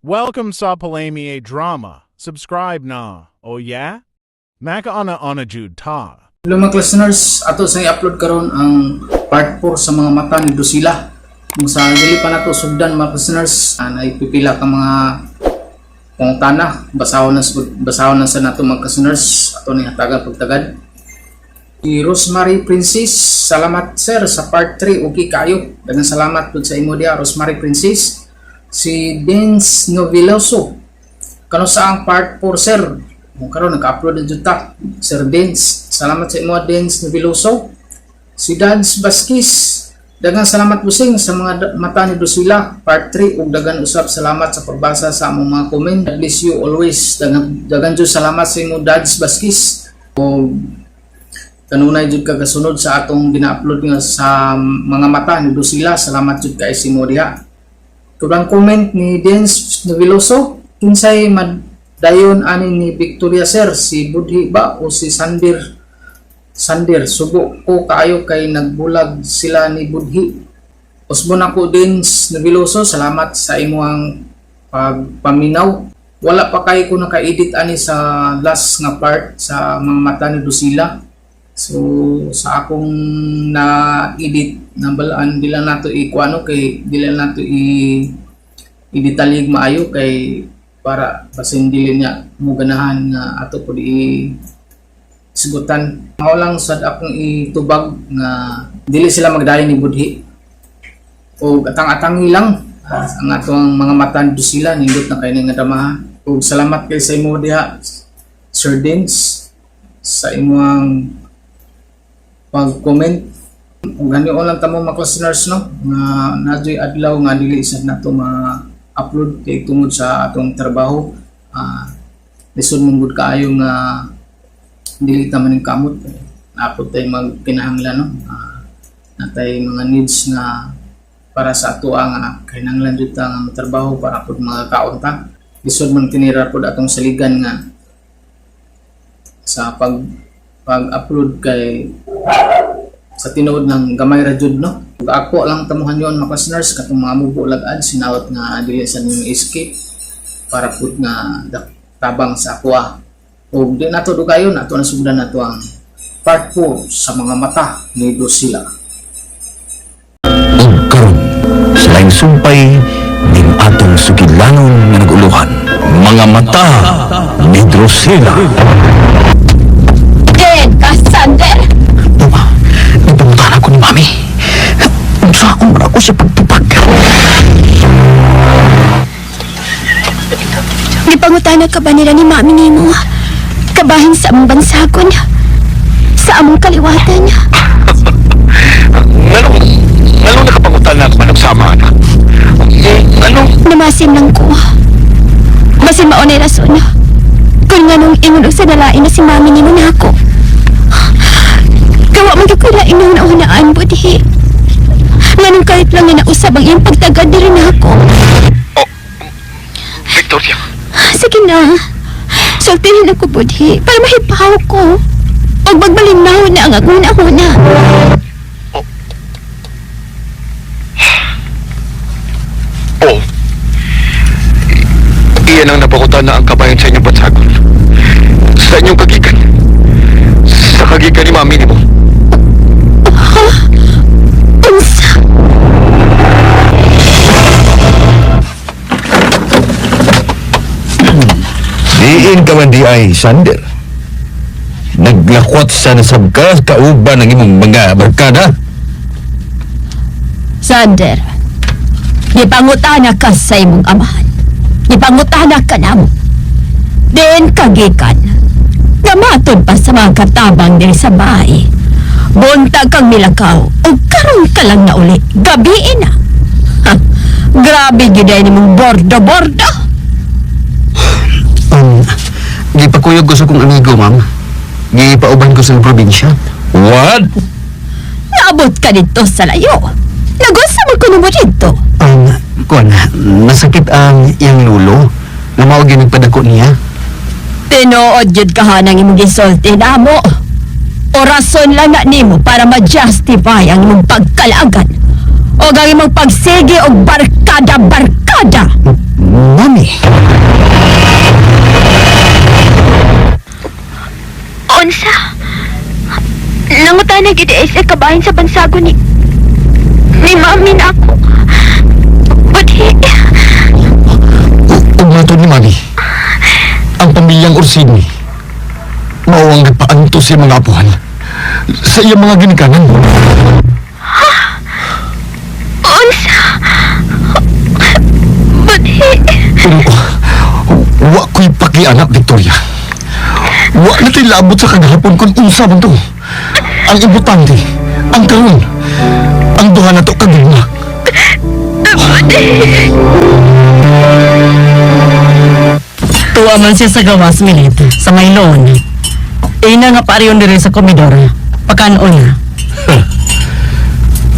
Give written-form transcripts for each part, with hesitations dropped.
Welcome sa Palami Drama. Subscribe na. Oh yeah? Makaana ana jud ta. Hello mga listeners, ato sa i-upload karon ang part 4 sa mga mata ni Drusilla. Kung sa dili pa nato sugdan mga listeners, naipipila ka mga pangutana, basahon na sa nato mga listeners, ato ni hatagan pagtagad. Si Rosemary Princess, salamat sir sa part 3, okay kayo. Daghang salamat pud sa imo diha, Rosemary Princess. Si Dens Noveloso, kano sa ang part 4, sir? Kung karon nag-upload na jud ta. Sir Dens, salamat sa imo, Dens Noveloso. Si Dads Vasquez, daghang salamat busing sa mga mata ni Drusilla part 3 ug daghan usab salamat sa pagbasa sa among mga comment. God bless you always. Daghang daghang jud salamat sa imo, Dads Vasquez. Ug kanunay jud ka kasunod sa atong gina-upload nga sa mga mata ni Drusilla. Salamat jud kay sa imo diha. Turang comment ni Dens Noveloso, kinsay madayon ani ni Victoria, sir, si Budhi ba o si Sander? Sander, sugo ko kaayo kay nagbulag sila ni Budhi. Usbon ako, Dens Noveloso, salamat sa imong pagpaminaw. Wala pa kay ko naka-edit ani sa last nga part sa mga mata ni Drusilla. So sa akong na-edit nabalaan dila nato i-kuano kay dila nato i i-detalyeg maayo kay para basin dili niya mo ganahan nga ato pud i sigutan. Mao lang sad akong itubag nga dili sila magdayon ni Budhi. O atang-atangi lang ang atong mga mata ni Drusilla, nindot na kay nga dramaha. Ug salamat kay sa imo diha, Sir Dins, sa imong pag-comment. Ug ganion lang tamo mga listeners, no, nga nadyoy adlaw nga dili sad nato ma-upload kay tungod sa atong trabaho. Lisod man gud kaayo nga dili ta man kamot, naapod tay magkinahanglan, no, natay mga needs nga para sa atoa nga kinahanglan jud ta nga matrabaho para pud makakaon ta. Lisod man tinira pud atong saligan nga sa pag pag-upload kay sa tinuod ng gamay ra jud, no. Ug ako lang tamuhan yon mga listeners, katong mga mubo lag-ad sinawat nga dili sa ninyo escape para pud nga tabang sa akoa. Ug di nato dugayon, ato na sugdan nato ang part 4 sa mga mata ni Drusilla. Ug karon sa laing sumpay ning atong sugilanon nga naguluhan, Mga Mata ni Drusilla. Dead ka, Sander! Tuma, nagpangutana ko ni Mami. Unsa akong man ako sa pagtupag. Gipangutana ka ba nila ni Mami nimo? Kabahin sa among bansagon. Sa among kaliwatan. Nganong nakapangutana ako manong sama na? Nganong Namasin lang ko. Basin mao na rason kung nganong ingon og sa nalain na si Mami nimo nako. Gawa man gyud ko lain ng naunaan, budhi. Nganong kahit lang nga nausab ang iyong pagtagad diri nako. Oh, Victoria. Sige na. Sultihin ako, budhi, para mahipaw ko. Og magmalinaw na ang aguna-huna. Oh. Iyan ang napakutan na ang kabayan sa inyong bansagon. Sa inyong kagikan. Sa kagikan ni Mami nimo. Unsa? Diin ka man di ay, Sander. Naglakwat sa nasab ka kauban ng imong mga barkada. Sander, gipangutana ka sa imong amahan. Gipangutana ka namo. Diin kagikan. Gamatod pa sa mga katabang diri sa bahay. Buntag kang milakaw o karon ka lang na uli. Gabiin na. Ha, grabe gyud ay nimong bordo-bordo. Gipakuyog ko sa kong amigo, ma'am. Gipauban ko sa probinsya. What? Naabot ka dito sa layo. Nagunsa man kuno mo dito. Kuan, nasakit ang iyang lulo. Nga mao gyud nagpadako niya. Tinuod gyud ka hanang imong gisulti namo. Orason lang na nimo para ma-justify ang imong pagkalagan o ang imong pagsige og barkada-barkada. Mami. Unsa? Nangutana gid ay sa kabahin sa bansago ni mami na ako. Budhi. Ug matod ni Mami, ang pamilyang Orsini, mao ang nagpaanto sa iyang mga apuhan sa iyang mga ginikanan. Unsa? Budhi. Pero wa ko'y pakianak, Victoria. Wa na tayo laabot sa kagahapon kung unsa man to. Ang importante, ang karon, ang duha na to kagigma. Tuwa man siya sa gawas, Milit, sa may loon. Ina nga pariyon dire sa komidor. Pakanon na.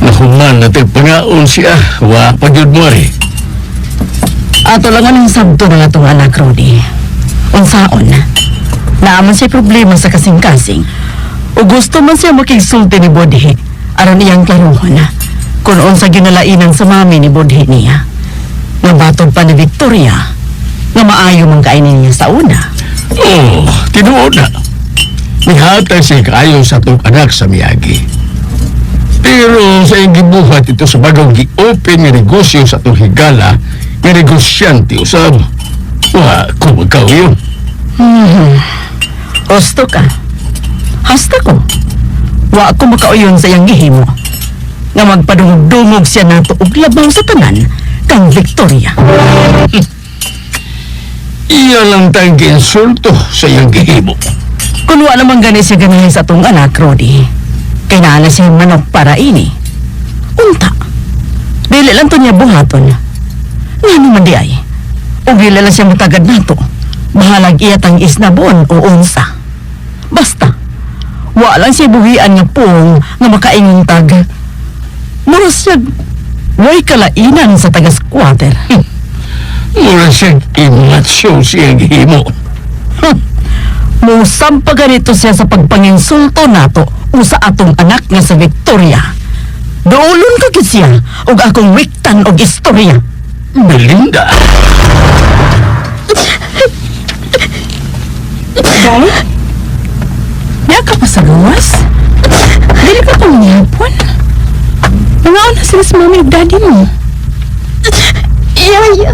Nahuman na tayo pangaon siya. Wa pa gyud mo ari. Ato lang anong sabto ng atong anak, Rodi. Unsaon. Naaman siya problema sa kasing-kasing. O gusto man siya makigsulti ni Bodhi aron iyang klaruhon. Kung unsa ginalainan sa mami ni Bodhi niya. Nga batod pa ni Victoria nga maayo man kainin niya sa una. Oh, tinuod na. Nihatag siya kaayo sa atong anak sa Miyagi. Pero sa iyang gibuhat ito sa bagong gi-open nga negosyo sa atong higala, nga negosyante usab. Wa, kumagaw yun. Gusto ka. Hasta ko. Wa ko makauyon sa iyang gihimo. Nga magpadungog-dungog siya nato og labaw sa tanan kang Victoria. Iya lang tayong giinsulto sa iyang gihimo. Kun wa naman gani siya ganahan sa atong anak, Rodi. Kay naa na siya manok para ini. Unta. Dili lang to niya buhaton. Ngano man di ay. Ug dili lang siya matagad nato. Bahalag iya tang isnabon o unsa. Basta. Wa lang siya buhian nga pung nga makaingon tag. Mura siya way kalainan sa taga-squatter. Mura siya imatsyo sa iyang gihimo. Musampa ganito siya sa pagpanginsulto nato o sa atong anak nga sa Victoria. Doolon ko gid siya og akong wiktan og istorya. Belinda. Day? Niya ka pa sa gawas? Dili ka pa manghapon? Nangaon na sila sa mami ug daddy mo. Yaya.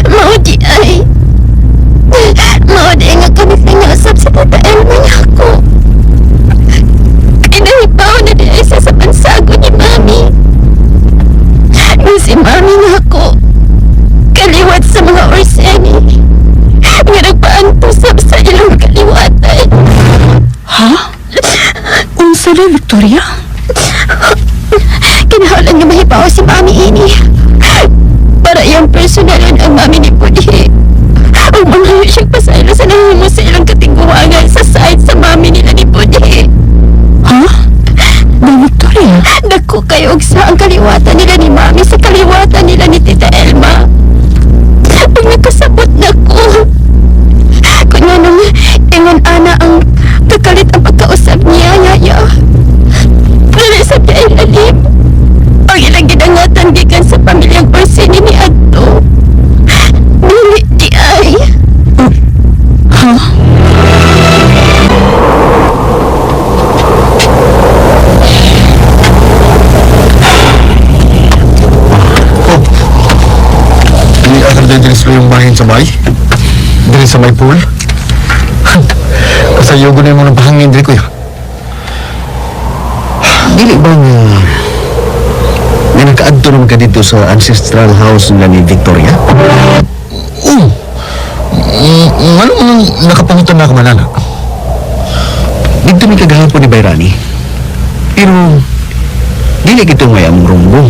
Mao di ay. Mao di nga kami pinasap sa Tita Elma niya ako. Kinahibaw na di ay siya sa bansago ni Mami. Nga si Mami nga ako. Kaliwat sa mga Orseni. Nga nagpaantusap sa ilang kaliwatan. Ha? Unsa na, Victoria? Kinahanglan nga mahibaw si Mami ini. Para iyang personalin ang mami ni Budhi. Ug mangayo siyang pasaylo sa nahimo sa ilang katingguwangan sa side sa mami nila ni Budhi. Ha? Day, Victoria? Dako kayo og sa ang kaliwatan nila ni Mami sa kaliwatan nila ni Tita Elma. Pag nakasabot na ko. Kung anong ingon ana ang kakalit ang pagkausap niya, yaya. Dili sa ay lalim. Ang ilang gidangatan gikan sa pamilyang Orsini ni Adto. Dili di ay. Ha? Hindi akar din diri sa yung bahin sa bay. Diri sa may pool. Kasayugo na yung mga pahangin diri kuya. Dili ba nga nga nakaadto naman ka dito sa ancestral house nila ni Victoria? Oo. Ano nung nakapangutan na ako manana? Dito mi kagahapon ni Bayrani. Pero dili gito may among rumbo.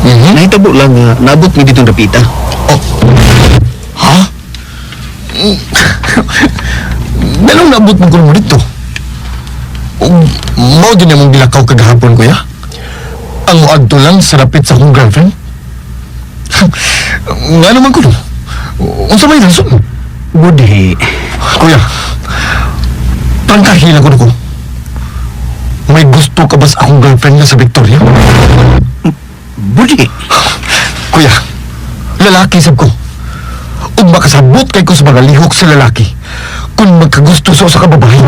Mhm. Nahitabo lang nga naabot mi dito dapita. Oh. Ha? Dalong naabot mo ko mo dito. Ug mao din among gilakaw kagahapon kuya. Ang moadto lang sa rapit sa akong girlfriend. Nga naman ko no. Unsa may rason? Budhi, Kuya, prangkahila ko na ko. May gusto ka ba sa akong girlfriend na sa Victoria? budhi. Kuya, Lalaki sab ko. Ug makasabot kay ko sa mga lihok sa lalaki kung magkagusto sa usa ka babae.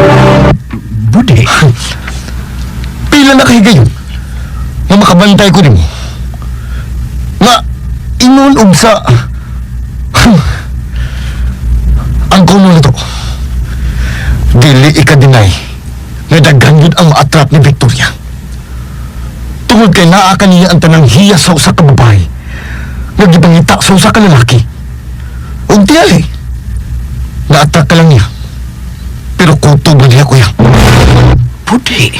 Budi. Pila na kahigayon nga makabantay ko nimo. Nga ingon og sa ang kuno nito. Dili ika-deny nga daghan yun ang maatrap ni Victoria. Tungod kay naa kaniya ang tanang hiya sa usa ka babae nga gipangita sa usa ka lalaki. Ug tingali, na-attract ka lang niya. Pero kutob na niya, kuya. Budi.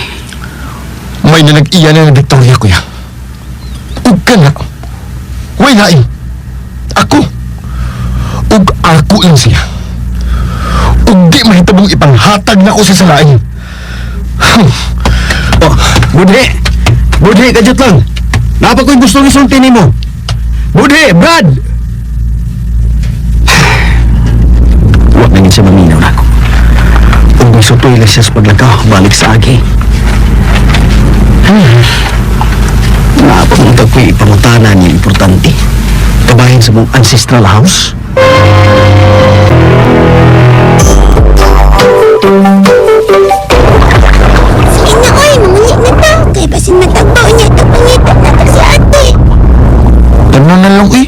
May na nag-iya na ni Victoria, kuya. Ug ka na. Way lain. Ako. Ug ako lang siya. Ug di mahitabong ipanghatag na ko siya sa lain. Oh, Budhi! Budhi, kadyot lang. Napa ko'y gustong isulti nimo. Budhi, Brad! Huwag na siya maminaw na ako. Kung may sutoy lang siya sa paglakaw, balik sa agi. Napamunta ko'y ipangutana niya importante. Kabahin sa mong ancestral house. Sige na, oy, mamuli na ta. Kay basin matagbaw niya ito pangita na to si ate. Tanan na lang eh.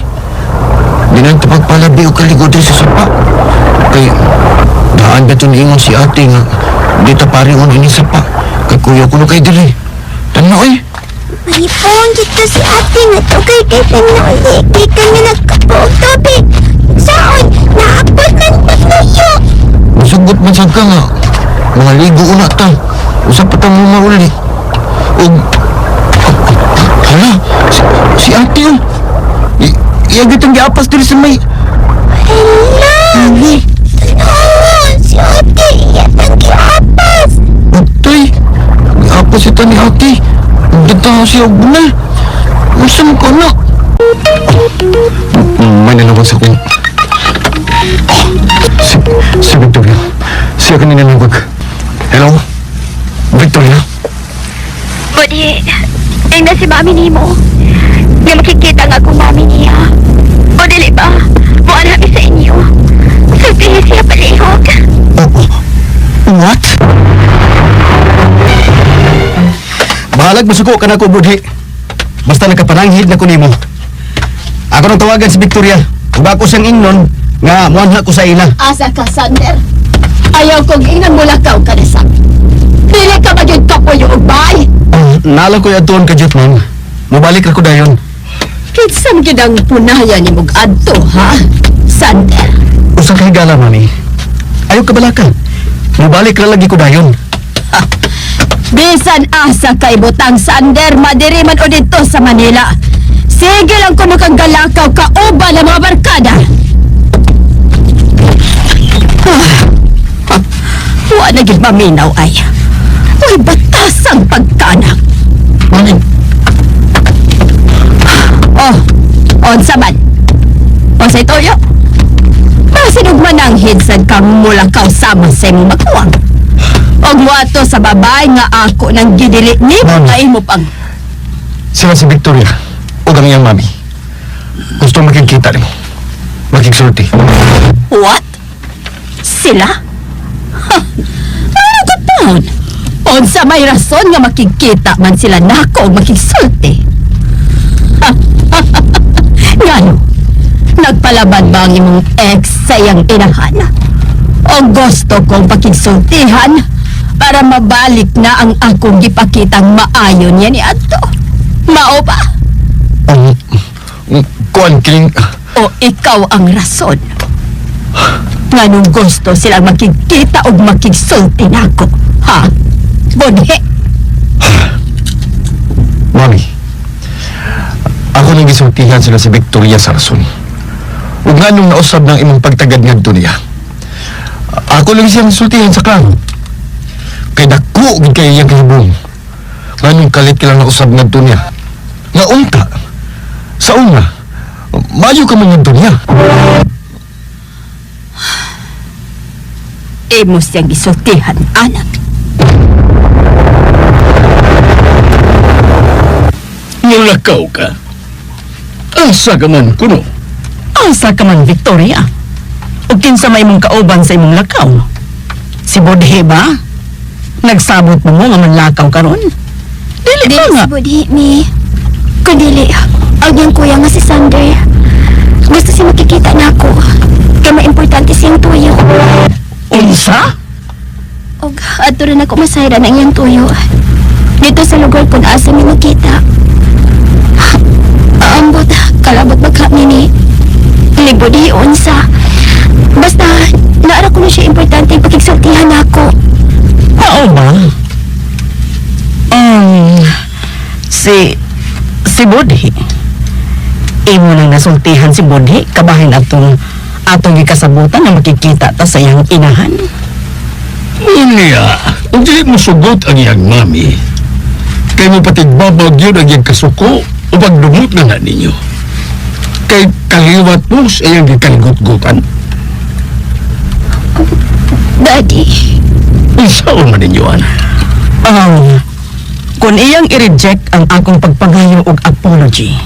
Di na ito pagpalabi o kaligo din sa sapa. Kay daan ba ito niingon si ate nga di ta pareon ini sapa. Kay kuya ko no kay diri. Tanan eh. Mahipon dito si ate nga to kay kay na uli. Kay kami nagkapoog tubig. Saon, naapot man pagluyo. Masugot man sad ka nga. Mga ligo una ta. Usap pa ta mo mauli. Og hala, si ate oh. Iya gitong giapas diri sa may Hala! Tanawa, si ate, iya tang giapas. Atay, giapas ito ni ate. Dito siya og bunal. Unsa man ko na? May nanawag sa akong. Oh, si Victoria. Siya kanina nanawag. Hello? Victoria? Budhi, tingnan si mami nimo. Nga makikita nga akong mami niya. O dili ba? Buwan habi sa inyo. Sultihi siya palihog. Oh, what? Bahalag masuko ka na ko, Budhi. Basta nakapananghid na ko nimo. Ako nang tawagan si Victoria. Ug ako siyang ingnon nga muanha ko sa ila. Asa ka, Sander? Ayaw kong ingnan mulakaw ka na sa. Dili ka magyud kapuyo og bay. Naalang ko'y adtuon ka, Jut, ma'am. Mubalik ra ko dayon. Kinsa man gyud ang punayan ni mog adto, ha? Sander. Usa ka higala, mami. Ayaw ka balaka. Mubalik ra lagi ko dayon. Bisan asa kay butang Sander, madiri man o dito sa Manila. Sige lang kuno kang galakaw kauban ang mga barkada. Ah, wa na gyud maminaw ay. Uy, batasang pagkanak. Mami, Oh, onsa man. O sa itoyo. Masinog man ang hinsan kang mulakaw sama sa imong maguwang. Og moadto sa babae nga ako nang gidili nimo Mami. kay mo pang sila si Victoria o ang iyang mami. Gusto makikita nimo. Makigsulti. What? Sila? Ha! Ano ka taon? Unsa may rason nga makikita man sila nako og makigsulti? Ngano? Nagpalaban ba ang imong ex sa iyang inahan? O gusto kong pakigsultihan para mabalik na ang akong gipakitang maayo niya ni Adto? Mao ba? Ang kuan kining O ikaw ang rason? Nganong gusto silang makikita o makigsulti nako, ha? Budhi! Mami. Ako nang gisultihan sila si Victoria sa rason. Ug nganong nausab ng imong pagtagad ngadto niya. Ako lang siyang sultihan sa klaro. Kay dako gid kay iyang kahibong. Nganong kalit ka lang nausab ngadto niya. Nga unta sa una, maayo ka man ngadto niya. Imo siyang gisultihan, anak. Mulakaw ka. Asa ka man kuno. Asa ka man, Victoria? O kinsa may imong kauban sa imong lakaw? Si Bodhe ba? Nagsabot mo mo nga manlakaw karon? Dili ba Dili nga? si Budhi, mi. Kundili, ang iyang kuya nga si Sander. Gusto siya makikita na ako. Kaya maimportante siyang tuyo. Unsa? Og adto rin ako masayran ang iyang tuyo. Dito sa lugar kung asa mi makita. Ambot, kalabot magkami ni ni Budhi unsa. Basta, naara ko na siya importante pakigsultihan ako. Oo ba? Si... Si Bodhi. Imo nang nasultihan si Bodhi, kabahin atong atong gikasabutan na makikita ta sa iyang inahan. Unya, kung dili mo sugot ang iyang mami, kay mo patigbabag yun ang iyang kasuko o pagdumot na na ninyo. Kay kaliwat mo sa iyang gikaligot-gutan. Daddy, Unsaon man ninyo, ana? Kung iyang i-reject ang akong pagpangayo og apology,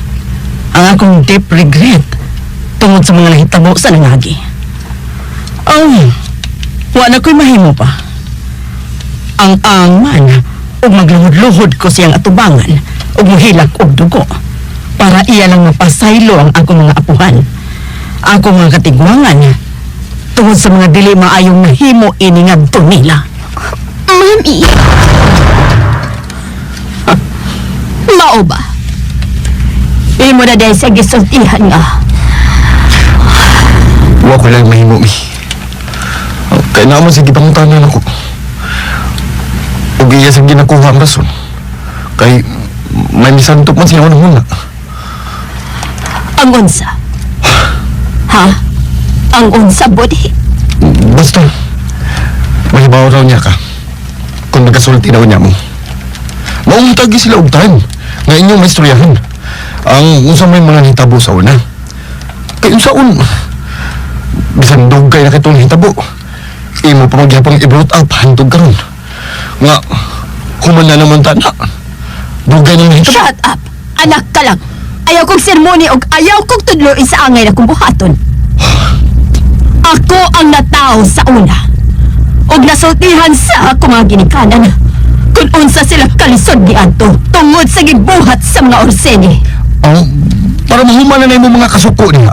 ang akong deep regret tungod sa mga nahitabo sa nangagi. Oh, wa na ko'y mahimo pa. Ang ang man, ug magluhod-luhod ko siyang atubangan ug mohilak og dugo para iya lang mapasaylo ang akong mga apuhan, akong mga katigwangan tungod sa mga dili maayong nahimo ini ngadto nila. Mami! Mao ba? Imo na dahil sa gisultihan nga. Wa ko lang mahimo, mi. Kaya naman sa gipangutanan ako. Ug iya sa ginakuha ang rason. Kay may misantop man siya unang-una. Ang unsa? Ha? Ang unsa, Budhi? Basta, mahibaw raw niya ka. Kung nagkasulti daw niya mo. Mauntag sila og time nga inyong maistoryahan. Ang unsa may mga nahitabo sa una. Kay unsaon, bisan dugay na kitong nahitabo. Imo pa magyapang i-brought up hantog karon. Nga human na naman ta na. Dugay na nahitabo. Shut up! Anak ka lang! Ayaw kong sermoni og ayaw kong tudloin sa angay na kong buhaton. Ako ang natao sa una. Og nasultihan sa ako mga ginikanan. Kung unsa sila kalisod ni Anto tungod sa gibuhat sa mga Orsene. Oh, para mahuman na na mga kasuko niya.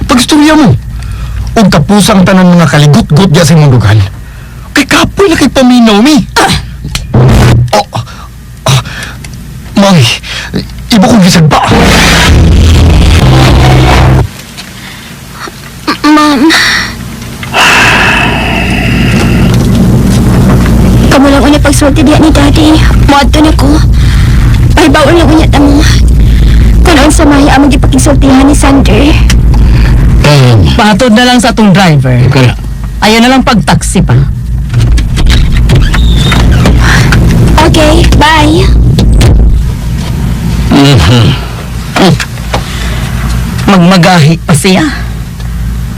Pagistorya mo. Ug tapusang tanan mga kaligot-got diya sa imong dugan. Kay kapoy na kay paminaw mi. Oh, ah, Mami, iba kong gisagba. Ma'am. Kamu lang unya pagsulti diya ni Daddy. Moadto na ko. Pahibaon lang unya tamo. Kung unsa may among gipakigsultihan ni Sander. Pahatod na lang sa atong driver. Kaya, Ayaw na lang pag-taxi pa. Okay, bye. Magmagahi pa siya.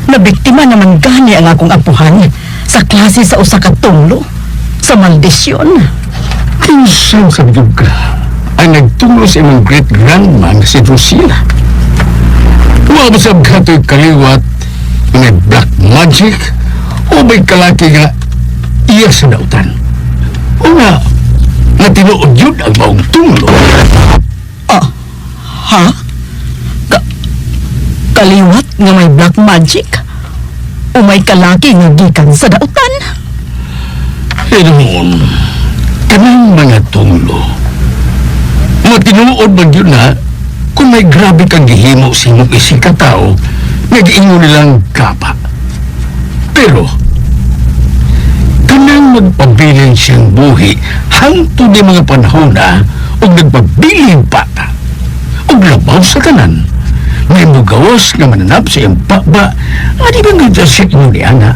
Nabiktima naman gani ang akong apuhan sa klase sa usa ka tunglo, sa maldisyon. Kinsan sa biyog ka ang nagtulo sa imong great-grandma nga si Drusilla. Wa ba sab kato'y kaliwat may black magic o may kalaki nga iya sa dautan. O nga, nga tinuod yun ang maong tunglo. Ah, ha? Kaliwat nga may black magic o may kalaki nga gikan sa dautan? Noon, kanang mga tunglo, matinuod man yun na kung may grabe kang gihimo sa imong isig ka tao, nag-ingon nilang kapa. Pero, kanang magpabilin siyang buhi hangtod ni mga panahon na ug nagpabilin pa ta. Ug labaw sa tanan, may mugawas nga mananap sa iyang baba, adi ba nga siya ingon ni ana?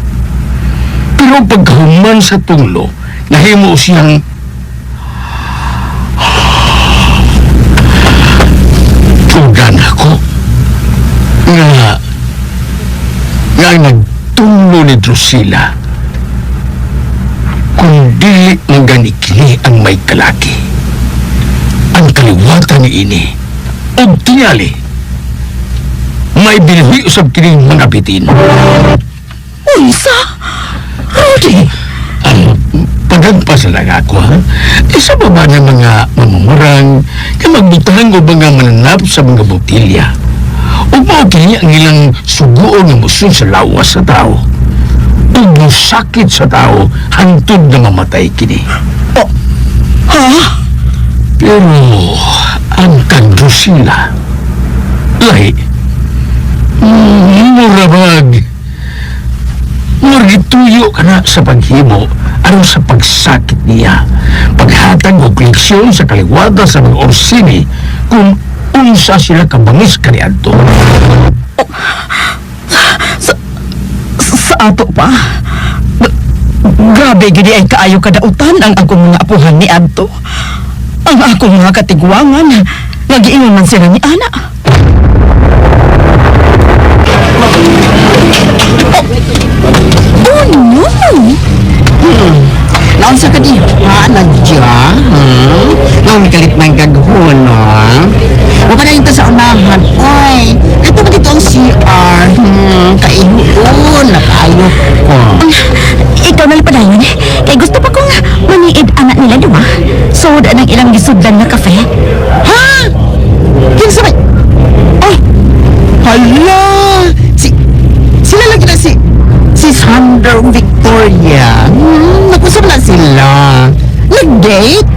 Pero pagkahuman sa tunglo, nahimo siyang tugan ako nga nga ang nagtunglo ni Drusilla kung dili man gani kini ang may kalaki, ang kaliwatan ni ini og tingali. May bilhi usab kining mga bitin. Unsa? Rudy! Ang pagagpas lang ako, ha? Isa pa ba ng mga mamamurang na magbutang o mga mananap sa mga botilya? O mao kini ang ilang suguon nga musun sa lawas sa tao? O musakit sa tao hantod na mamatay kini? Oh, ha? Pero ang kandusila, lahi, murabag, murgituyo ka na sa paghimo aron sa pagsakit niya, paghatag og leksyon sa kaliwata sa mga Orsini kung unsa sila kabangis kaniadto. Oh, sa ato pa? Grabe gidi ay kaayo kadautan ang akong mga apuhan ni adto. Ang akong mga katigwangan, nagiingon man sila ni Ana. Oh no! Naunsa ka di ha, Nadya? Hmm? Nung kalit man gaghun, no? Huwag ka na yung sa unahan. Oy, ito ba dito ang CR? Kaihuon, nakaayo ko. Ikaw na padayon. Kay gusto pa kong maniid anak nila duwa. Sud ang ilang gisudlan nga kafe. Ha? Kinsa may... Oh! Hala! Sila lagi na si... Si Sandra Victoria. Nag-usap na sila. Nag-date?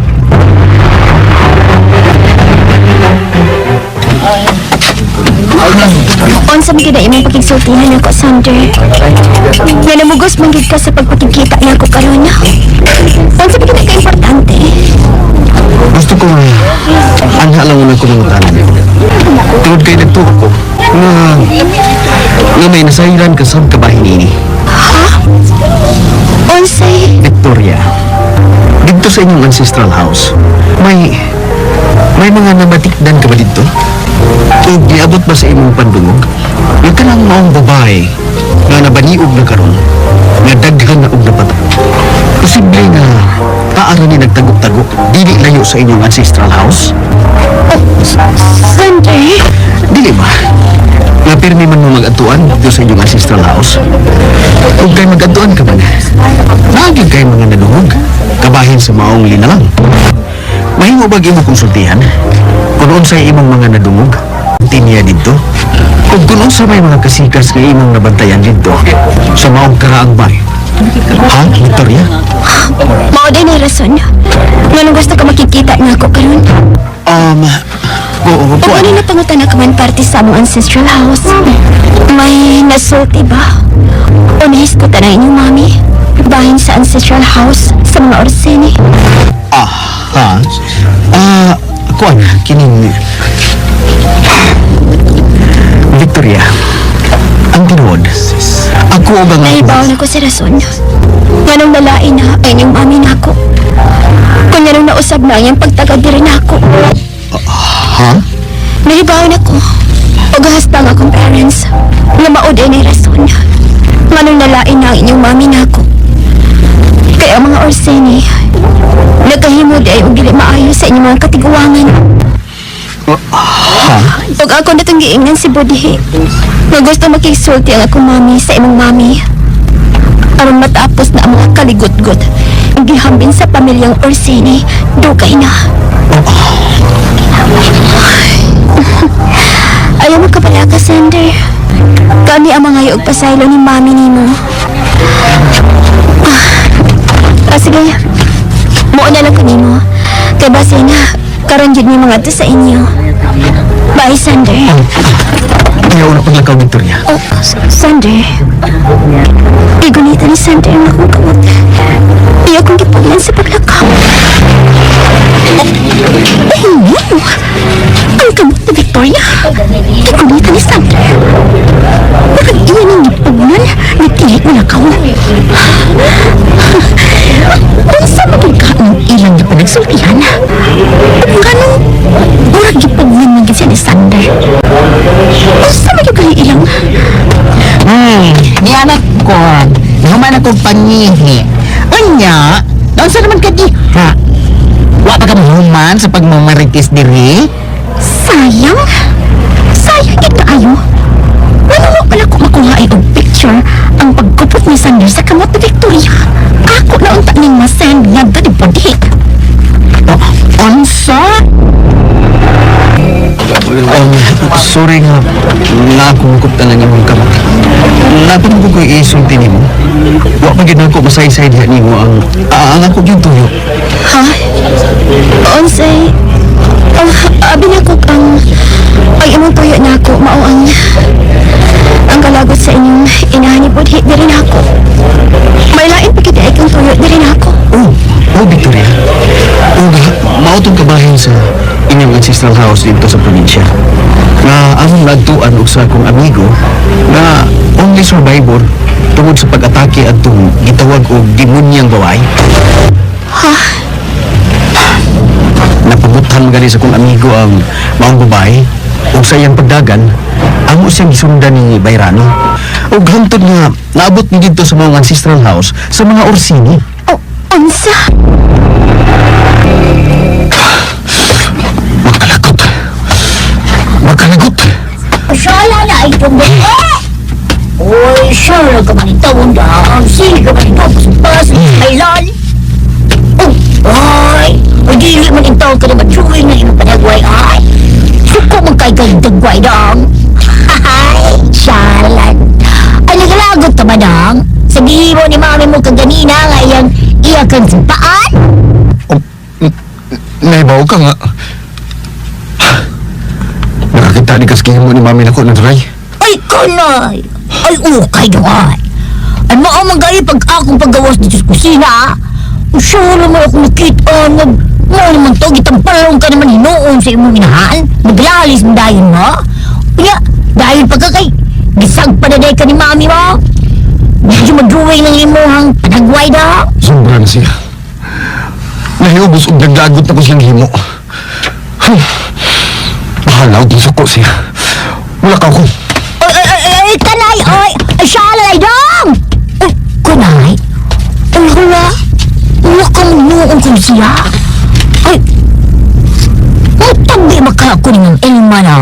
Unsa man gid imong pakigsultihan nako, Sander? Nga namugos man gid ka sa pagpakigkita nako karon. Unsa man gid ka importante? Gusto ko anha lang unang ko mga tanan. Tungod kay nagtuo ko nga may nasayran ka sa kabahin ini. Ha? Unsay? Victoria, dito sa inyong ancestral house, may mga nabatikdan ka ba dito? O giabot ba sa imong pandungog? Nga kanang maong babae nga nabaniog na karon, nga daghan na og napatay. Posible nga taara ni nagtagok-tagok dili layo sa inyong ancestral house? Oh, Sander? Dili ba? Nga pirmi man mo mag-adtuan dito sa inyong ancestral house. Kung kay mag-adtuan ka man, naagig kay mga nadungog, kabahin sa maong linalang. Mahimo bag imo konsultihan? Kung unsay imong mga nadungog, tinya dito? Kung kung unsa may mga kasikas nga imong nabantayan dito, sa maong karaang bay. Ha, Victoria? Mao din ang rason. Nganong gusto ka makikita na ako karon? Oo, O kuan. ano na pangutana ka man parte sa among ancestral house? May nasulti ba? O nahisgutan ang inyong mami? Bahin sa ancestral house sa mga Orsini? Ah, ha? Ah, kuan, kining... Victoria, ang tinuod, ako og ang... Nahibaw na ko sa rason. Nganong nalain na ang inyong mami nako. Kung nganong nausab na ang iyang pagtagad diri nako. Ha? Nahibaw na ko. O gahastang akong parents. Nga maod ay rason. Nganong nalain na ang inyong mami nako. Kaya ang mga Orsini, nagkahimo di ay og dili maayo sa inyong mga katiguangan. Ha? Ug ako na itong giingnan si Budhi. Nga gusto makigsulti ang akong mami sa imong mami. Aron matapos na ang mga kaligutgot ang gihambin sa pamilyang Orsini, dugay na. Ayaw mo kapala ka, Sander. Kami ang mga og pasaylo ni mami nimo. Sige. Muuna lang ko nimo. Kay base nga, karon jud mi mga to sa inyo. Bye, Sander. Ayaw na paglakaw, Victoria. Oh, Sander. Igunita ni Sander ang akong kamot. Iya kong gipuglan sa paglakaw. Oh, no! Ang kamot ni Victoria. Igunita ni Sander. Bakit iya nang gipuglan ni tilit mo lakaw? Unsa maging ka ang ilang na panagsultihan? Nganong murag gipuglan man gid siya ni Sander? Unsa maging kayo ilang? Ni anak ko, nahuman akong pangihi. Unya, naunsa naman ka di? Ha? Wa pa ka mahuman sa pagmamaritis diri? Sayang? Sayang gid kaayo. Sorry nga nakungkop na lang imong kamot. Napin ko ko'y isulti nimo. Wa pa gid nako masaysay diha nimo ang ako gyud tuyo. Ha? Unsay? Oh, abi na ko ang imong tuyo na ako mao ang kalagot sa inyong inahan ni Budhi diri nako. May lain pa kita ikang tuyo diri nako. Oh, oh Victoria. Oh, mao tong kabahin sa inyong ancestral house dito sa probinsya. Nga among nagtuan og sa akong amigo nga only survivor tungod sa pag-atake adtong gitawag og demonyang babae. Ha? Napabuthan gani sa akong amigo ang maong babae ug sa iyang pagdagan amo siyang gisundan ni Bayrano. Ug hangtod nga naabot ni didto sa maong ancestral house sa mga Orsini. Oh, unsa? Makalagot. Makalagot. Sala na itong bebe. Uy, sure ka man ito, undang. Sige ka man ito, paspas, ay lol. Oh, ay, ay, dili man ito ka naman, suwi na imong panagway, ay. Suko man kay kay dagway dong. Ay, siyalan. Ay, nagalagot ka ba dong? Sabihin mo ni mami mo kaganina nga iyang iyakan sa paan? Naibaw ka nga. Nakakita ni kaskihin mo ni mami na ko ng dry. Ay, kanay! Ay, ukay doon! Ay, maamang gaya pag akong paggawas dito sa kusina, ah. Usyala mo ako nakita nga mo naman to, gitampalong ka naman hinuon sa imong inahan. Naglalis mo dayon mo. Kaya, dahil pagka kay, gisag pa na day ka ni mami mo. Medyo madrawing ng imuhang panagway daw. Sobra na siya. Nahiubos og naglagot na ko siyang himo. Bahala og suko siya. Wala ka ko. Ay, ay, ay, ay, kanay, ay, ay, syala, ay, dong! Ay, kanay? Ay, wala. Wala ka manuong kung siya. Ay, matabi maka ako ni Ma'am Elma na.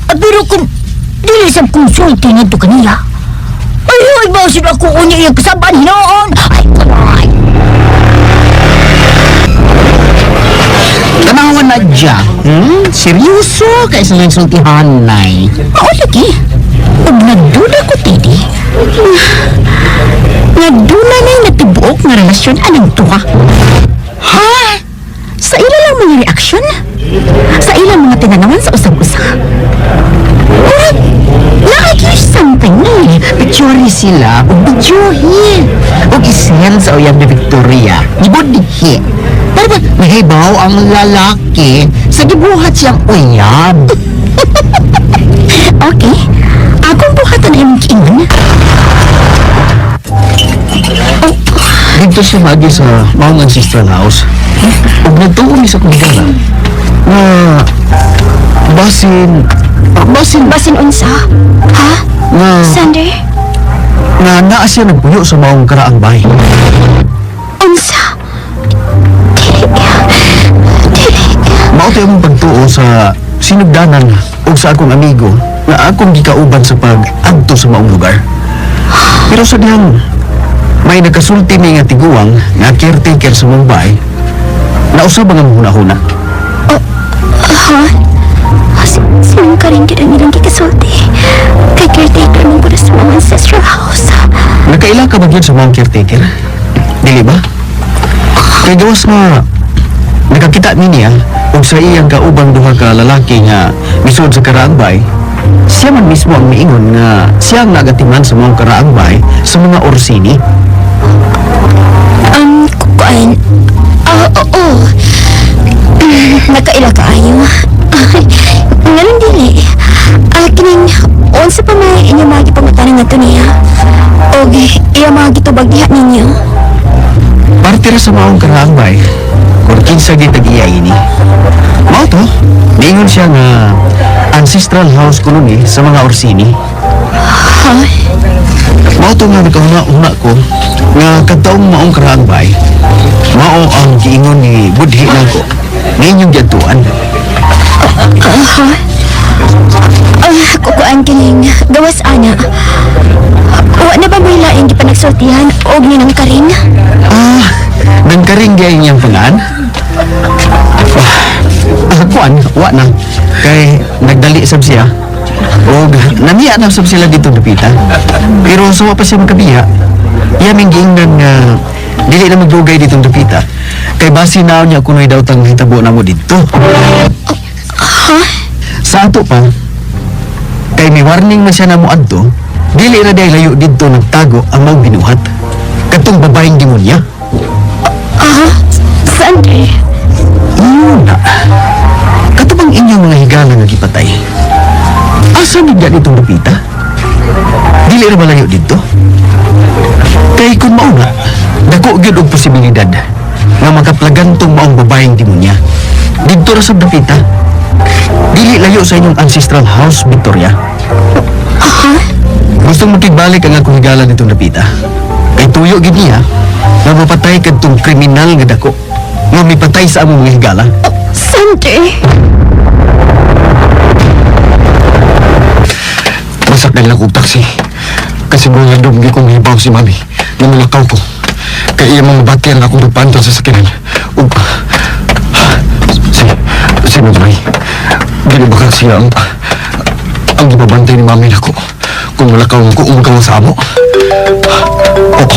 Ay, pero kung dili sa konsulti nito kanila. Ay, ay, basin ako unya iyang kasaban hinoon. Ay, kanay. Tanawan na dya. Hmm? Seryoso kay sa lang sultihan, nay. Mao lagi. Ug nagduda ko, Teddy. Nga duna na'y natibuok nga relasyon anang tuwa. Ha? Sa ila lang mga reaksyon? Sa ilang mga tinanawan sa usag-usa? Murag, naagyo something eh. Picture sila, ug videohin. Ug isend sa uyab ni Victoria. Gibudhi. Pero ba, mahibaw ang lalaki sa gibuhat siyang uyab. Okay. Akong buhatan ay imong kiingon. Dito siya magi sa maong ancestral house. Ug nagtuo mi sa kong higala nga basin basin Basin unsa? Ha? nga Sander? nga naa siya nagpuyo sa maong karaang bahay. Unsa? Dili. Dili. Mao tayo among pagtuo sa sinugdanan ug sa akong amigo nga akong gikauban sa pag-adto sa maong lugar. Pero sa dihang may nakasulti mi nga tiguang nga caretaker sa maong bahay, nausab ang among hunahuna. Ha? Sinong ka rin gid ang ilang gikasulti? Kay caretaker mong gud sa mga ancestral house. Nakaila ka ba gyud sa maong caretaker? Dili ba? Kay gawas nga nakakita mi niya og sa iyang kaubang duha ka lalaki nga misud sa karaang bay, siya man mismo ang miingon nga siya ang nagatiman sa maong karaang bay sa mga Orsini. Kuan. Ah, oo. Nakaila ka ayo. Nganong dili? Ah, kining unsa pa may inyong mga gipangutanan ngadto niya? Og iya mga gitubag diha ninyo? Parte ra sa maong karaang bay, kung kinsa gitag-iya ini. Mao to, miingon siya nga ancestral house kuno ni sa mga Orsini. Ha? Mao to nga nakahuna-huna ko nga kadtaong maong karaang bay, mao ang giingon ni Budhi nako nga inyong giadtuan. Ha? Ah, kukuan kining gawas ana. Wa na ba may laing gipanagsultihan og ninang karing? Ah, nangkaring gay niyang pangan? Ah, Kuan, wa na. Kay nagdali sab siya. Og namiya na sab sila dito dapita. Pero suwa pa siya magkabiya. Iya ming giingnan nga dili na magdugay dito dapita. Kay basi na niya kunoy daw tang hitabo na mo didto. Sa ato pa, kay may warning na siya na mo adto, dili ra day layo didto nagtago ang maong binuhat. Katong babaeng demonya. Ah, Sander. Yun na. Kato bang inyong mga higala nga gipatay? Asa bigla nitong dapita? Dili ra ba layo didto? Kay kung mao na, dako gyud og posibilidad nga makaplagan tong maong babaeng demonya. Didto ra sa dapita. Dili layo sa inyong ancestral house, Victoria. Gusto mo tigbalik ang akong higala nitong dapita. Kay tuyo gid niya nga mapatay kadtong kriminal nga dako nga mipatay sa among mga higala. Sander. Masakay lang kong taxi. Kasi mga dumi kong hibaw si mami. Namulakaw ko. Kaya iya mga bati ang akong pagpantol sa sakinan. Ug... Si Madray. Gini ba siya ang gibabantay ni mami nako. Kung mulakaw ko, umagaw sa amo. Oh,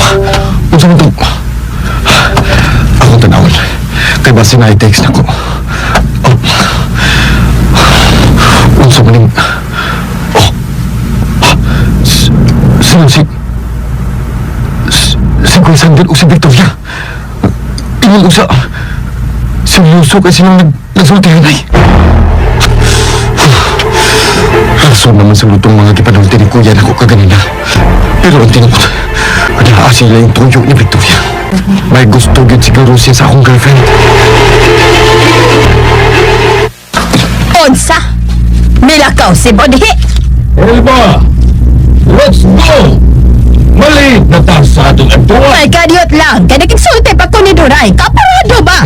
unsa man tong... Akong tanawon. Kay basi na i-text nako. Oh. Unsa man ning... Oh. Sino si... Si Kuya Sander o si Victoria? Ingon usa... Seryoso kasi silang nagsultihan ay. Rason naman sa lutong mga gipanulti ni Kuya nako kaganina. Pero ang tinuod, naa sila yung tuyo ni Victoria. May gusto gyud siguro siya sa akong girlfriend. Unsa? Milakaw si Bodhi. Elba! Let's go! Maliit na ta sa atong adtuan. Ay, kadiyot lang. Kaya nakigsulti pa ko ni Duray. Kaparado ba?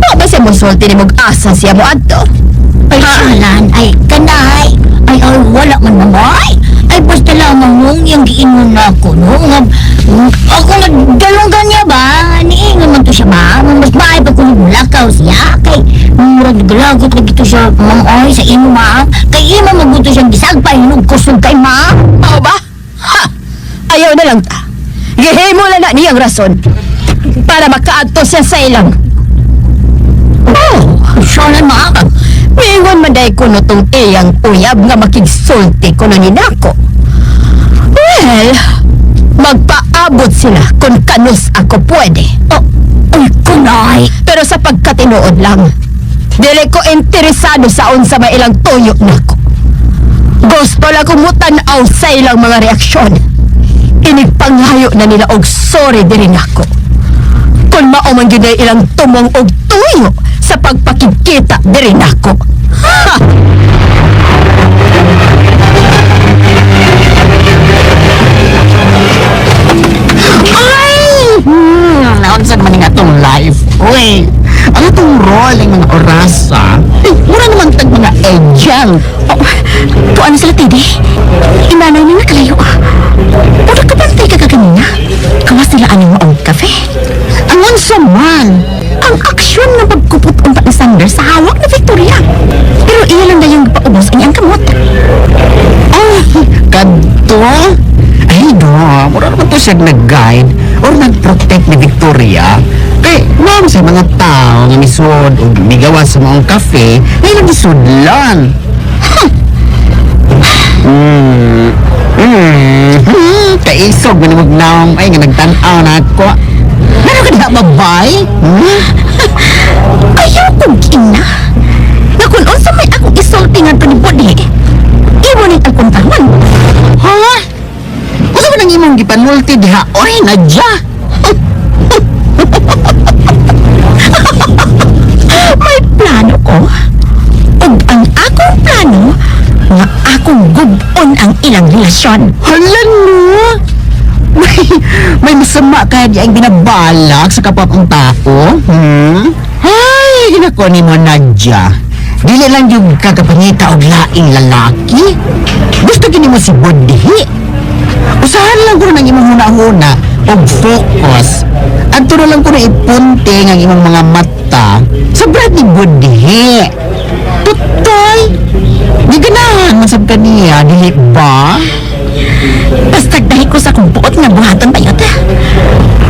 Wa ba siya mosulti ni mog-asa siya mo adto? Ay, salan, ay, kanay. Ay, ay, wala man mamay. Ay, basta lamang nung yung giingon na ako, no? Nga, ako nagdalunggan niya ba? Niingon man to siya ba? Mas maay pa kung mulakaw siya. Kay, murag galagot lagi to siya, ma'am, ay, sa imo, ma'am. Kay imo maguto siyang gisagpay, hinog kusog kay ma'am. Mao ba? Ha! Ayaw na lang ta. Gihimo na na niyang rason para makaadto siya sa ilang. Oh, Salan, ma'am. Mingon man day kuno tong iyang uyab nga makigsulti kuno ni nako. Well, magpaabot sila kung kanus ako pwede. Oh, ay, kunay. Pero sa pagkatinuod lang, dili ko interesado sa unsa may ilang tuyo nako. Gusto lang kong mutan-aw sa ilang mga reaksyon. Inigpanghayo na nila og sorry diri nako. Kung mao man gyud ay ilang tumong og tuyo sa pagpakigkita diri nako. Ha! Ay! Naunsa naman nga itong life. Uy, ang itong role ng mga orasa. Ay, mura naman tag mga angel. Oh, tuan sila, Teddy. Inanay na nakalayo. Pero kapantay ka kaganina. Kawas nila aning maong kafe. Ang unsa man. Ang aksyon ng pagkupot unta ni Sander sa hawak ni Victoria. Pero iya lang na yung paubos ang iyang kamot. Oh, kadto. Ay, do. Mura naman to siya nag-guide or nag-protect ni Victoria. Kay, ma'am, sa mga tao nga misod o migawa sa maong kafe, ay nagisudlan. Kaisog man magnaong ay nga nagtan-aw na ako. Meron ka diha babay? Hmm? Ayaw kong ina. Nga kung unsa may akong isulti nga ni Budhi, imo ning ang kontaron. Ha? Unsa man ang imong gipanulti diha? Oy, nadya. May plano ko. Ug ang akong plano nga akong gub-on ang ilang relasyon. Hala no! May masama kaya di ang binabalak sa kapwa kong tao? Hmm? Ay, ginako ni mo, Nadya. Dili lang yung kakapangita og laing lalaki. Gusto gini mo si Budhi. Usahan lang ko ng imong huna-huna. Og focus. Adto na lang ko na ipunting ang imong mga mata sa brad ni Budhi. Total! Di ganahan man sab kaniya, dili ba? Basta dahi ko sa akong buot nga buhaton bayot.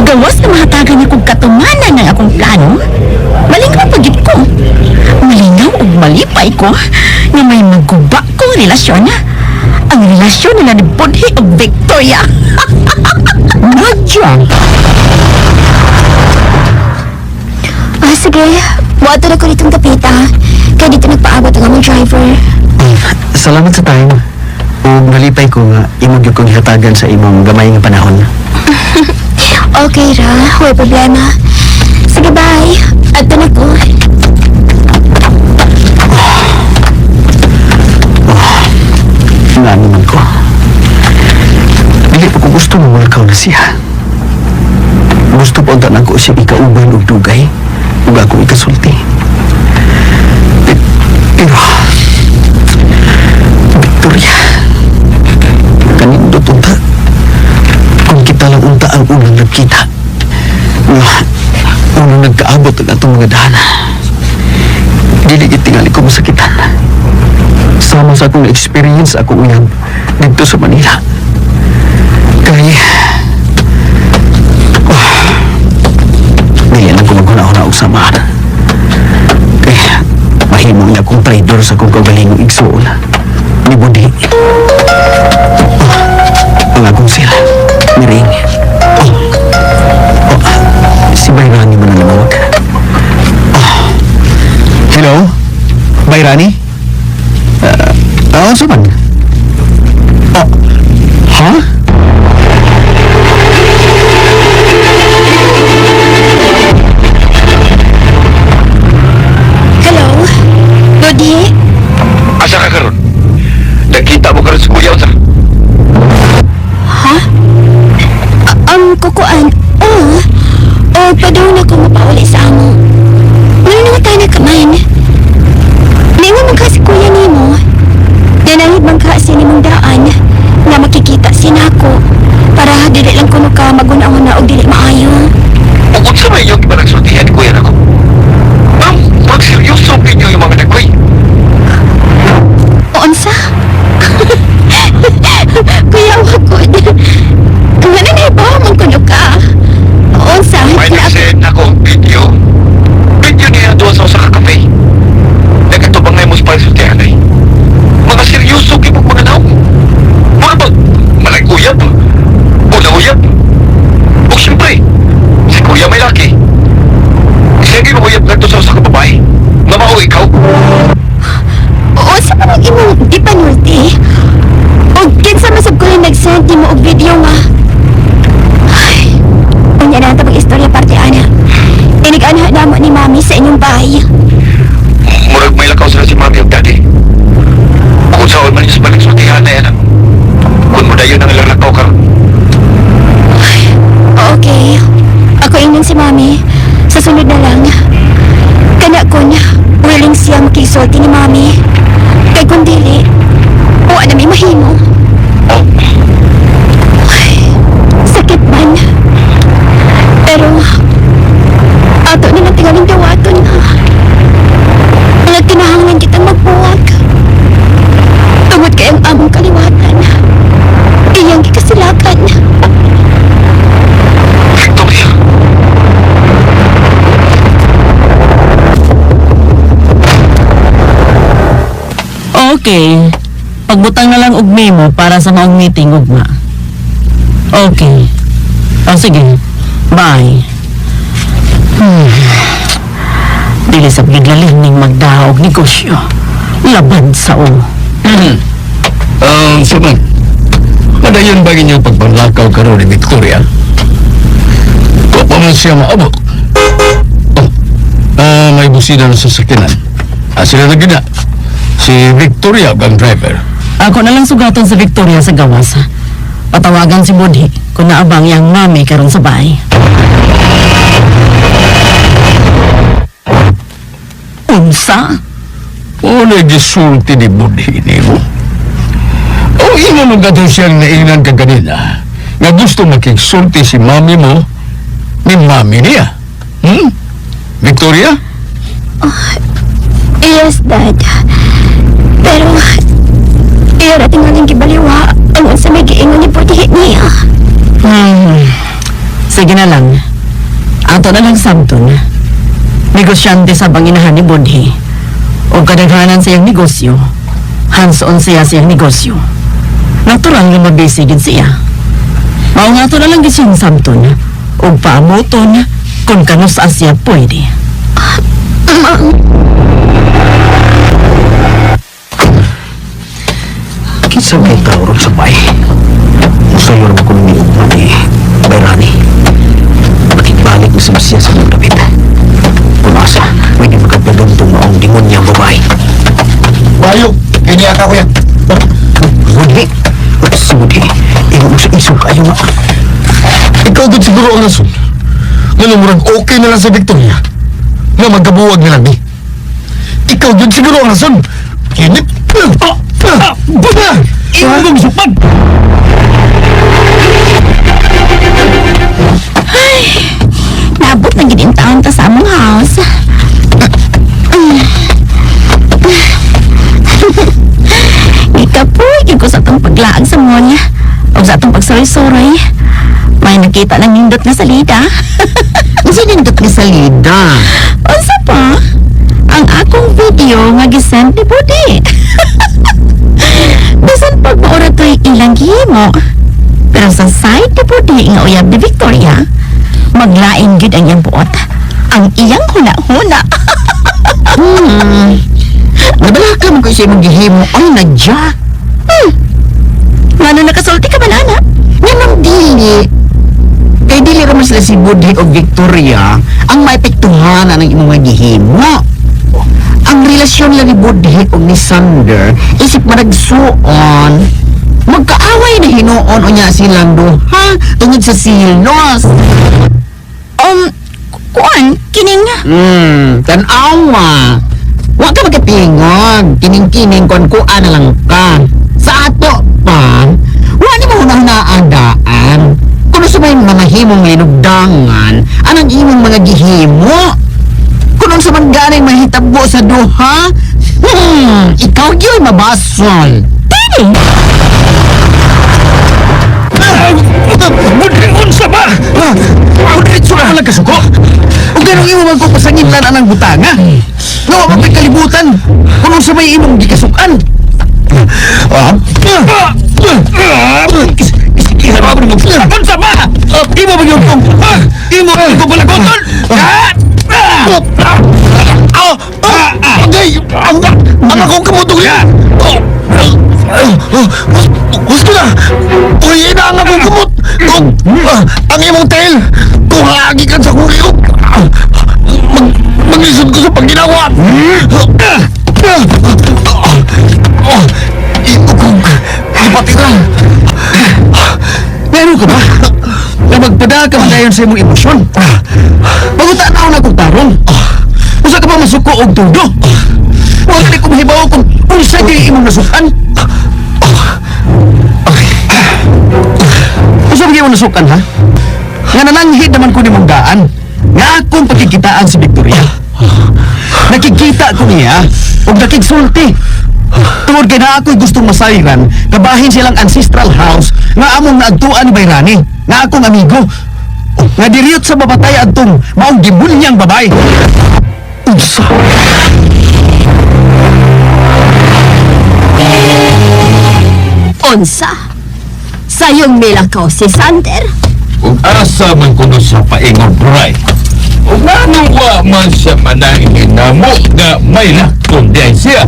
Gawas na mahatagan niya kong katumanan ng akong plano. Malingaw pagit ko. Malingaw ug malipay ko nga may maguba kong relasyon. Ang relasyon nila ni Budhi ug Victoria. Nadya! Ah, sige. Buhato na ko ditong kapita. Kaya dito nagpaabot ang among driver. Salamat sa time. Ug nalipay ko nga imo gyud kong hatagan sa imong gamay nga panahon. Okay ra, way problema. Sige, bye. Adto na ko. Nga naman ko. Dili pa ko gusto mo mulakaw na siya. Gusto pa unta nako siya ikauban og dugay ug ako ikasulti. Pero Victoria, kanindot unta. Kung kita lang unta ang unang nagkita. Nga, unang nagkaabot ang atong mga dana. Dili gid tingali ko masakitan. Sama sa akong experience akong uyab dito sa Manila. Kay dili lang ko maghuna-huna og samahan. Kay mahimo niya akong traidor sa akong kaugalingong igsuon. Ni Budi. Oh, ang akong sila. Miring. Oh, oh, si Bayrani man ang namawag. Oh. Hello? Bayrani? Sa man? Oh, ha? Hello? Budhi? Asa ka karon? Nagkita mo karon sa kuya unsa? Ha? Kukuan. Oo. O, padung na ko mapauli sa amo. Ngayon naman tayo nagkaman. Ningon man ka si kuya nimo. Nanangid man ka sa nimong daan nga makikita sinako para dili lang kuno ka maguna-una og dili maayo. Ug unsa may inyong ipanagsultihan ni kuya nako? Ma'am, magseryoso ninyo yung mga nagkoy. Unsa? Kuya, wagod. Nga na naibaw man kuno ka. Unsa? May nag-send ako video. Video niya doon sa usa ka kafe. Nagatubang na mo sa pagsultihan ay. Mga seryoso kibog mga naong. Mga ba, malay uyab. Unang uyab. O siyempre, si kuya may laki. Siya ginauyab ngadto sa usa ka babae. Nga mao ikaw. Unsa pa man imong gipanulti? Og kinsa man sab ko yung nag-send nimo og video nga. Ay, unya na ang istorya parte ana. Inig-anha namo ni Mami sa inyong bahay. Murag may lakaw sila si mami ug daddy. Kung saan man yung sa panagsultihan na yan. Kung mo dayon ang lalakaw karon. Okay. Ako ingnon si Mami. Sa sunod na lang. Kana kon, willing siya makisulti ni Mami. Kay kung dili, wa na may mahimo. Oh, Ay, sakit man. Pero, ato na lang tingaling dawaton ha. Nga kinahanglan kitang magbuwag. Tungod kay ang among kaliwatan. Iyang gikasilakan. Victoria. Okay. Pagbutang na lang og memo para sa maong meeting ugma. Okay. O sige. Bye. Dili sa gidlalim ning magdaog negosyo. Laban sa o. Saman, madayon ba inyong pagpanlakaw karon ni Victoria? Wa pa man siya maabot. Oh, may busina na sa sakyanan. Sila na gina. Si Victoria ang driver. Ako na lang sugaton sa Victoria sa gawas. Patawagan si Budhi kung naabang yang mami karon sa bahay. Unsa? O nagisulti ni Budhi nimo. O imo man gato siyang naingnan ka kanina. Nga gusto makigsulti si mami mo ni mami niya. Hmm? Victoria? Yes, Dad. Pero, iya ra tingaling gibaliwa ang unsa may giingon ni Budhi niya. Sige na lang. Ato na lang sabton. Negosyante sa banginahan ni Budhi. O kadaghanan sa iyang negosyo. Hands-on siya sa iyang negosyo. Natural nga mabisi gid siya. Mao nga ato na lang gid siyang sabton. O paamuton kung kanus siya pwede. Kinsa may tao ron sa bay? Usayo naman ko ni Ugma ni Bayrani. Makigbalik na siya sa mong dapit. Kung asa, pwede magkapadong itong maong dingon niyang babae. Bayo, kini ka kuya. Budhi! Si Budhi, imo mo sa isog kayo nga. Ikaw gud siguro ang rason. Nga murag okay na lang sa Victoria. Nga magkabuwag na lang ni. Ikaw gud siguro ang rason. Kini. Imo mong supad! Naabot na gid taon ta sa among house. Gikapoy gyud ko sa atong paglaag sa mall. O sa atong pagsuroy-suroy. May nakita ng nindot nga salida. Unsa nindot nga salida? Unsa pa? Ang akong video nga gisend ni Budi. Bisan pag maura to'y ilang gihimo. Pero sa side ni Budi nga uyab ni Victoria, maglain gyud ang iyang buot. Ang iyang huna-huna. Nabalaka man ko sa imong gihimo. Ay, nadya. Ngano nakasulti ka man, ana? Nganong dili? Kay dili ra man sila si Budhi o Victoria ang maepektuhan ang imong mga gihimo. Ang relasyon nila ni Budhi o ni Sander isip managsuon. Magkaaway na hinuon unya silang duha tungod sa silos. Kuan, kining Tan-awa. Wa ka magkatingog. Kining-kining kon kuan na lang ka. Sa ato pa, wa ni mo hunahunaan daan. Kuno sa may mga himong linugdangan, anang imong mga gihimo? Kuno sa man ganing mahitabo sa duha, ikaw gyud mabasol. Dili! Budhi, unsa ba? Diretso ka lang kasuko. Ug ganong imo man ko pasanginlan anang butanga. Nga wa man kalibutan. Kuno sa may imong gikasukan. Unsa ba? Imo ba yung kong? Imo ba yung balagoton? Agay! Ang akong kamutong yan! Gusto na! Uy, ina ang akong kamot! Ang imong tail! Kung haagi ka sa kong liog! Maglisod ko sa pagginawa! Imo kong ipatira! Meron ka ba? Na magpada ka man dayon sa imong emosyon. Pagutan-aw na kong tarong. Usa ka pa masuko og tudo. Wa gani ko mahibaw kung unsa gyud imong nasukan. Unsa ba imong nasukan ha? Nga nananghid naman ko nimong daan. Nga akong pagkikitaan si Victoria. Nakikita ko niya ug nakigsulti. Tungod kay na ako'y gustong masayran, kabahin silang ancestral house nga among naagtuan ni Bayrani, nga akong amigo. Nga diriyot sa babatay adtong maong gibunyang babay. Unsa? Unsa? Sayong milakaw si Sander? Ug asa man kuno sa paingon Bray. Ug ngano wa man siya manangin namo nga may lakton diay siya.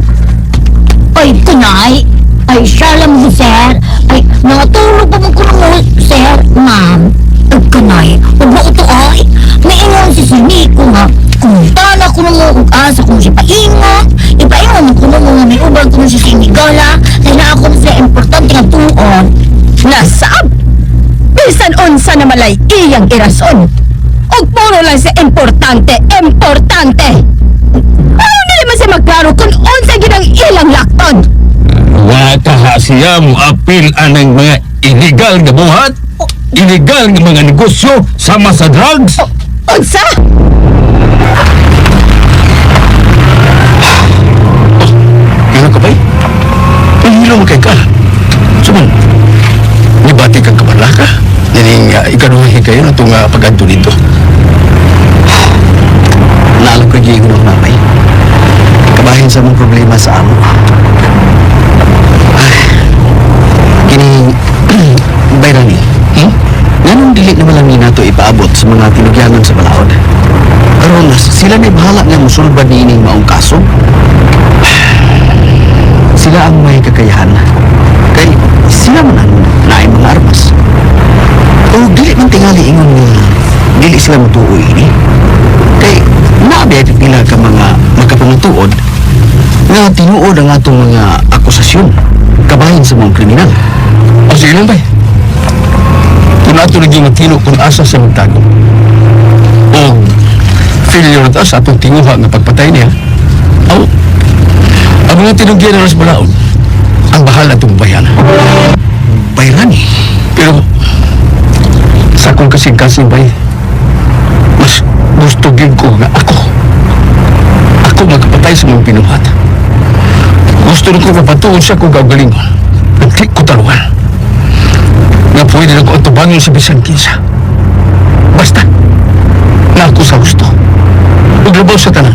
Ay, kunay. Ay, siya lang mo, sir. Ay, nangatulog pa mo ko mo, sir, ma'am. Ay, kunay. Huwag mo ito, ay. Maingon si Sir Nico nga. Kung tala ko mo, ug asa kung siya paingon. Ipaingon mo ko mo nga may ubang ko si Sir Migala. Kaya na ako siya importante nga tuon. Nasab! Bisan unsa na malay iyang irason. Og puro lang sa importante, importante. Ayaw nila man siya magklaro kung unsa gid ang ilang lakton. Wa kaha siya mo apil anang mga illegal nga buhat. illegal nga mga negosyo sama sa drugs. Unsa? Hilo ka ba? Hilo mo kay ka. Suman, nibati kang kabarla ka. Yaning ikaduhin kayo na itong pag-adto dito. Naalam ko yung ng mamay. Kabahin sa mong problema sa amo. Ay, kini, bayrani. Hmm? Nganong dili naman lang ni nato ipaabot sa mga tinugyanan sa balaod? Karon sila may bahala nga musulbad ni ining maong kaso. Sila ang may kakayahan. Kay sila man ang naay mga armas. O dili man tingali ingon nga dili sila mutuo ini. Kay naabi nila ka mga makapangatuod nga tinuod ang atong mga akusasyon kabahin sa mga kriminal. O sige lang ba? Kung ato naging matino kung asa sa magtago. O failure ta sa atong tinguha nga pagpatay niya. Aw, ang mga tinugyan na sa balaod, ang bahala itong bayan. Bayrani. Pero sa akong kasing-kasing bay, mas gusto gyud ko nga ako. Ako magpatay sa mga binuhat. Gusto rin ko mapatuon siya kung gagalingon. Nagklik ko taluan. Nga pwede na ko atubangin sa bisan kinsa. Basta, na ako sa gusto. Ug labaw sa tanan.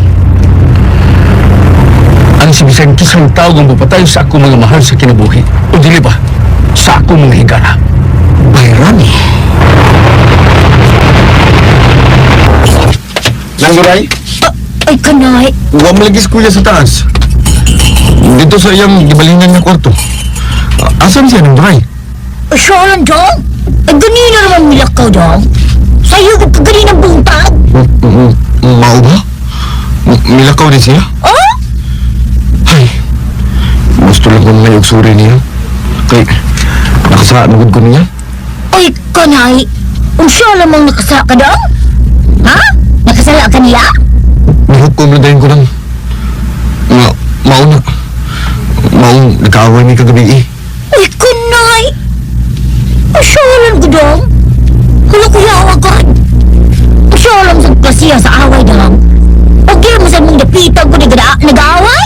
Ang si bisan kinsang tao nga mapatay sa akong mga mahal sa kinabuhi. O dili ba, sa akong mga higala. Bayrani. Nangguray, Ay, kanay. wa malagis kuya sa taas. Dito sa iyang gibalinan nga kwarto. Asan siya Nangguray? Siya lang dong. Ay, ganina naman milakaw dong. Sa'yo ko ka ganina buntag. Mao ba? Milakaw din siya? Oh? Ay, gusto lang ko mga suri niya. Kay, nakasaan magod ko niya. Ay, kanay. Unsa lamang nakasala ka dong? Ha? Nakasala ka niya? Nihukom na dayon ko lang. Nga, mao na. Maong nagkaaway mi kagabi eh. Ay, kanay. Unsa lang ko dong? Hala ko yawagan. Unsa lang sa klasiya sa away dong? Okay mo sa mong dapitan ko nag-aaway?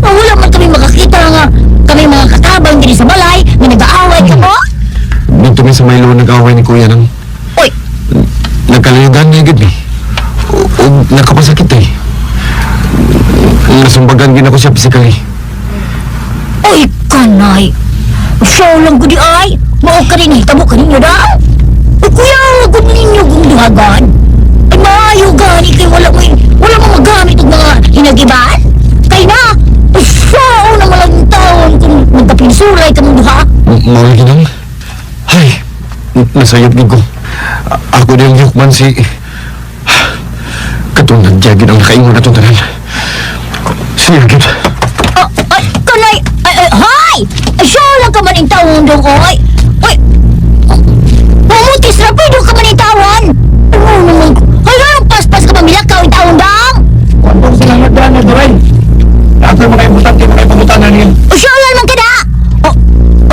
Ah, wala man kami makakita nga kami mga katabang diri sa balay nga nag-aaway ka mo? Dito mi sa Milo nag-away ni Kuya nang Uy, nagkalayugan na gid mi. O nakapasakit eh. Nasumbagan gid ako siya physically. Uy, kanay. Siya lang ko di ay. Mao ka rin, hitabo ka ninyo daw. O kuya, kung ninyo kung duhagan. Ay, maayo gani kay wala mo magamit og mga hinagiban. Kay na, siya na malang taon kung magkapinsulay ka mong duha. Mao lagi nang. Ay, nasayop gid ko. Ako din yukman si katong nagyagin ang nakaingon atong tanan. Siya gid. Ah, ay, kanay, ay, ay, hay! Ay, siya lang ka man taon dong, oy. Oy, mamutis na pwede ka man tawan. Ano naman ko? Ay, anong paspas ka mamilakaw in taon dang? Kung sila nagdaan na doon, ako mga importante, mga ipangutanan niya. Usyalan man kada! Oh,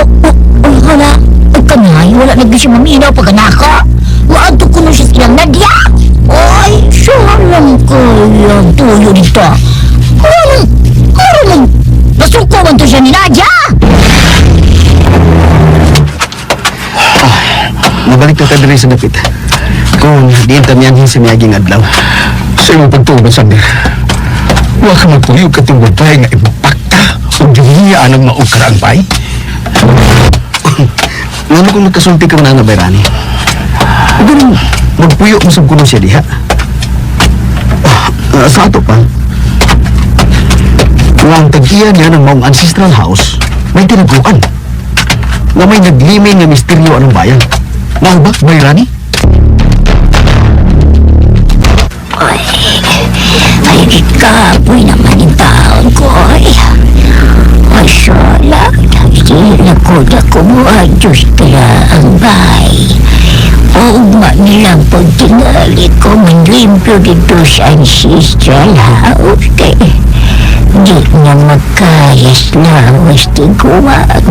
oh, oh, oh, hala. Ay, kanay, wala na siya maminaw pag nako. Maadto ko nun siya sa ilang nadya. Ay, siya lang kaya tuyo dito. Ano, ano man, nasuko man to siya ni Nadia. Mabalik na tayo diri sa dapit. Kung diin ta miyanhin sa miaging adlaw. Sa imong pagtuon, Sander, wa ka magpuyo katong babae nga impakta o gihiya ang maugkarang bay. Ngano kung nagkasulti ka man na bayrani? Ganun, magpuyo mo sa kuno siya diha. Sa ato pa, nga ang tag-iya niya ng maong ancestral house, may tinaguan. Nga may naglimin nga misteryo anong bayan. Mao ba, bayrani? Ay, ay, ikapoy naman yung taon ko, ay. Ay, sala, sila ko na kumuha, Diyos kaya ang bay. Ugma nilang pagtingali ko, manlimpyo dito sa ancestral house, kay di na makayas lawas tiguan.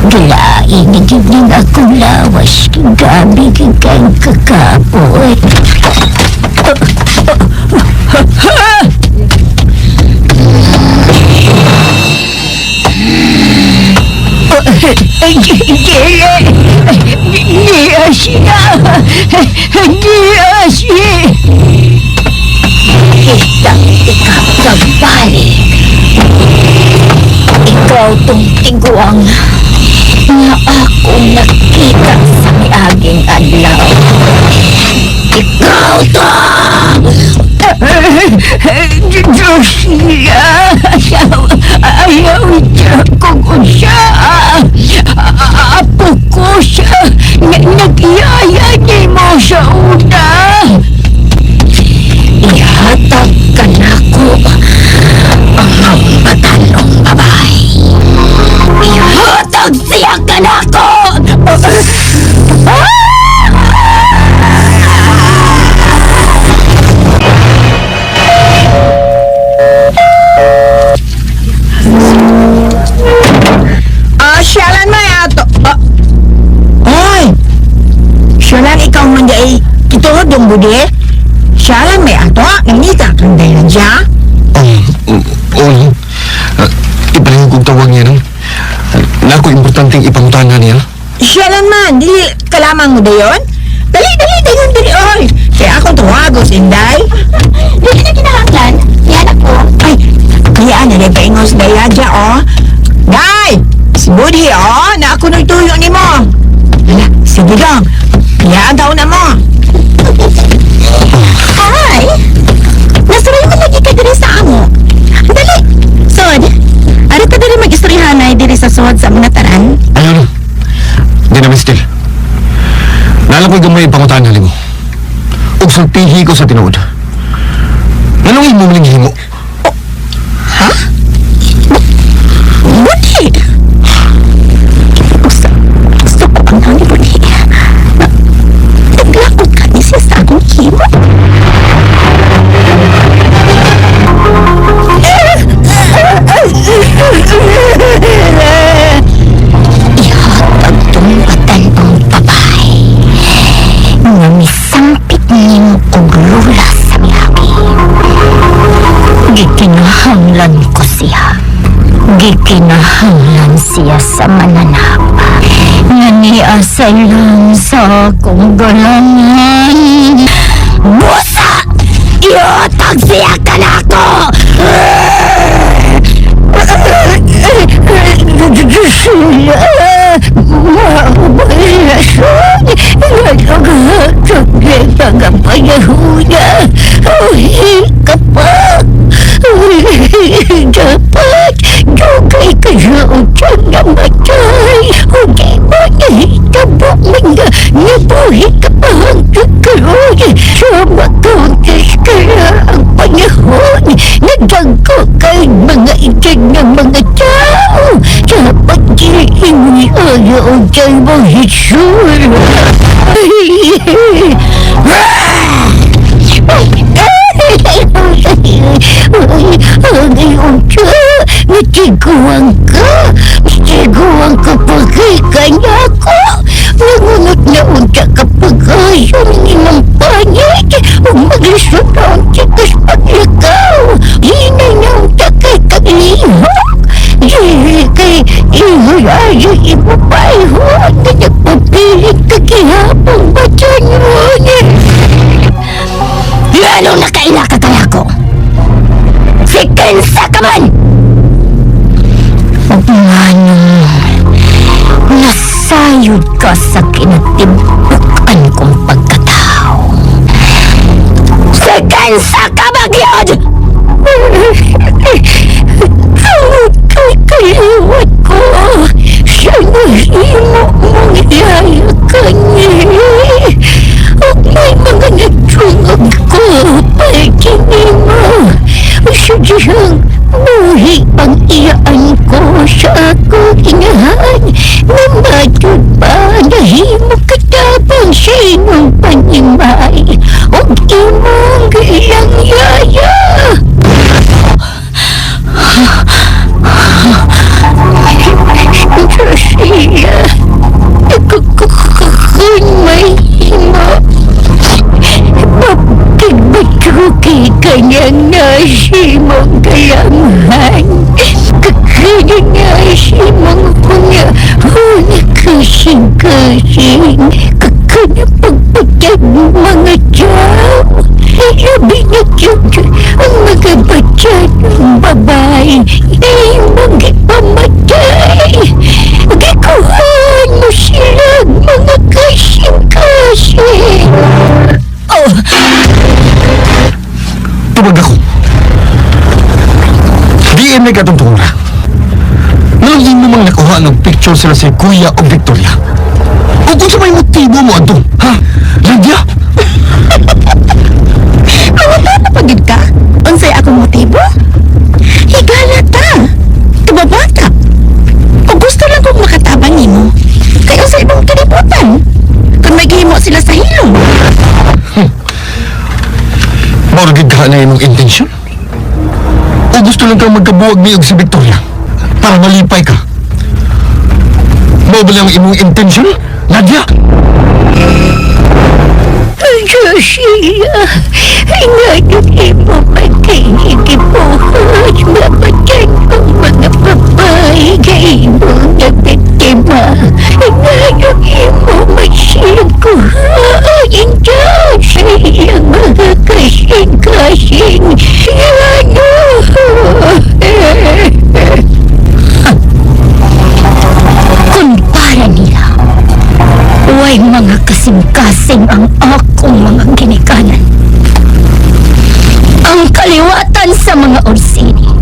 Gilain na gyud ning akong lawas. Gabi gyud kayong kakapoy. Dili! Niya siya! Niya siya! Kitang ikakabalik. Ikaw tong tiguang nga akong nakita sa miaging adlaw. Ikaw to! Drusilla! Ayaw siya kung unsa. Apo ko siya. Nagyaya ni mo sa una. Ihatag ka nako ang batanong babae. Ihatag siya ka nako! Ah, siyalan may ato. Ah. Oy! Siyalan ikaw man di ay kituhod dong budi. Siyalan may ato. Nanita kang dayon siya. Oo. Ipaling kong tawag niya, no? Nako, importanteng ipangutana niya. Siyalan man, dili kalamang mo dayon. Dali, dali, dayon, dali, oy. Kaya akong tuwagos, Inday. Dili na kinahanglan. Yan ako. Ay, kaya na rin paingos daya dya, oh. Day! Si Budhi, oh, na ako nagtuyo ni mo. Hala, sige dong. Kaya ang taon na mo. Hi! Nasuray mo lagi ka diri sa amo. Dali! Sod, ano ta diri mag-istoryahanay diri sa sod sa mga taran? Ayaw na. Hindi na, Mistel. Nala ko'y gamay pangutana nimo. Ug sultihi ko sa tinuod. Anong imo maning himo? Ha? Budhi! Usa, gusto ko ang nang Budhi. Naglakot ka ni siya sa akong himo. Ihatag tong batanong babae nga misampit nimo og lula sa miyagi. Gikinahanglan ko siya. Gikinahanglan siya sa mananap. Nga niasa lang sa akong galangan. Busa! Ihatag siya kanako! Drusilla, maubalason, nagpagapanahuna, kapak, dapat, dugay ka sa utang na matay, hindi mo nahitabo man na nabuhi ka pa hanggang karon, sa makauntis ka na ang panahon, nadagko kay mga edad ng mga tao, dapat dili ayaw tayo mong hitsura. Natiguan ka! Natiguan ka pagay ka na ako! Nangunot na unta ka pag-ayon imong panit! Ug maglisod na unta kas paglakaw! Hinay na unta kay kaglihok! Dili kay ihulayo ipapayhon na nagpapilit ka gihapong batanon! Lalo nakaila ka kanako! Si Kensa ka man! Nganong nasayod ka sa kinatibuk-an kong pagkatao. Si Kensa ka ba gyud? Tungod kay kaliwat ko sa nahimo mong yaya kani. Ug may mga nagtungog ko pwede nimo. Sa dihang buhi ang iyaan ko sa akong inahan. Namatud pa nahimo katabang sa imong panimay ug imong ilang yaya. Drusilla. Kanyang nasimong kalamhan. Kanyang nasimong huna kasing-kasing. Kanyang pagpatag mga tao. Labi na dyan ang mga bata ng babae ay magipamatay. Gikuhaan mo sila mga kasing-kasing. Oh! Tubag ako. Diin na katong tungura. Nalangin mo mang nakuha ng picture sila si Kuya o Victoria. O kung sa may motibo mo ato, ha? Lydia? Mangutana pagid ka? Unsay akong motibo? Higala ta. Kababata. O gusto lang kong makatabang nimo. Kay unsa ibang kalibutan? Kung may gihimo sila sa hilom. Mauragid ka na imong intensyon? O gusto lang kang magkabuwag ni og si Victoria para malipay ka? Mao ba lang imong intensyon, Nadia? Drusilla, nga mo magkikipuhos, mapatay ang mga babae kay imong nabiktima. Nga mo masilkuhaan ang Diyos sa iyang mga kasing-kasing. Ano? Kung para nila, way mga kasing-kasing ang akong mga ginikanan. Ang kaliwatan sa mga Orsini.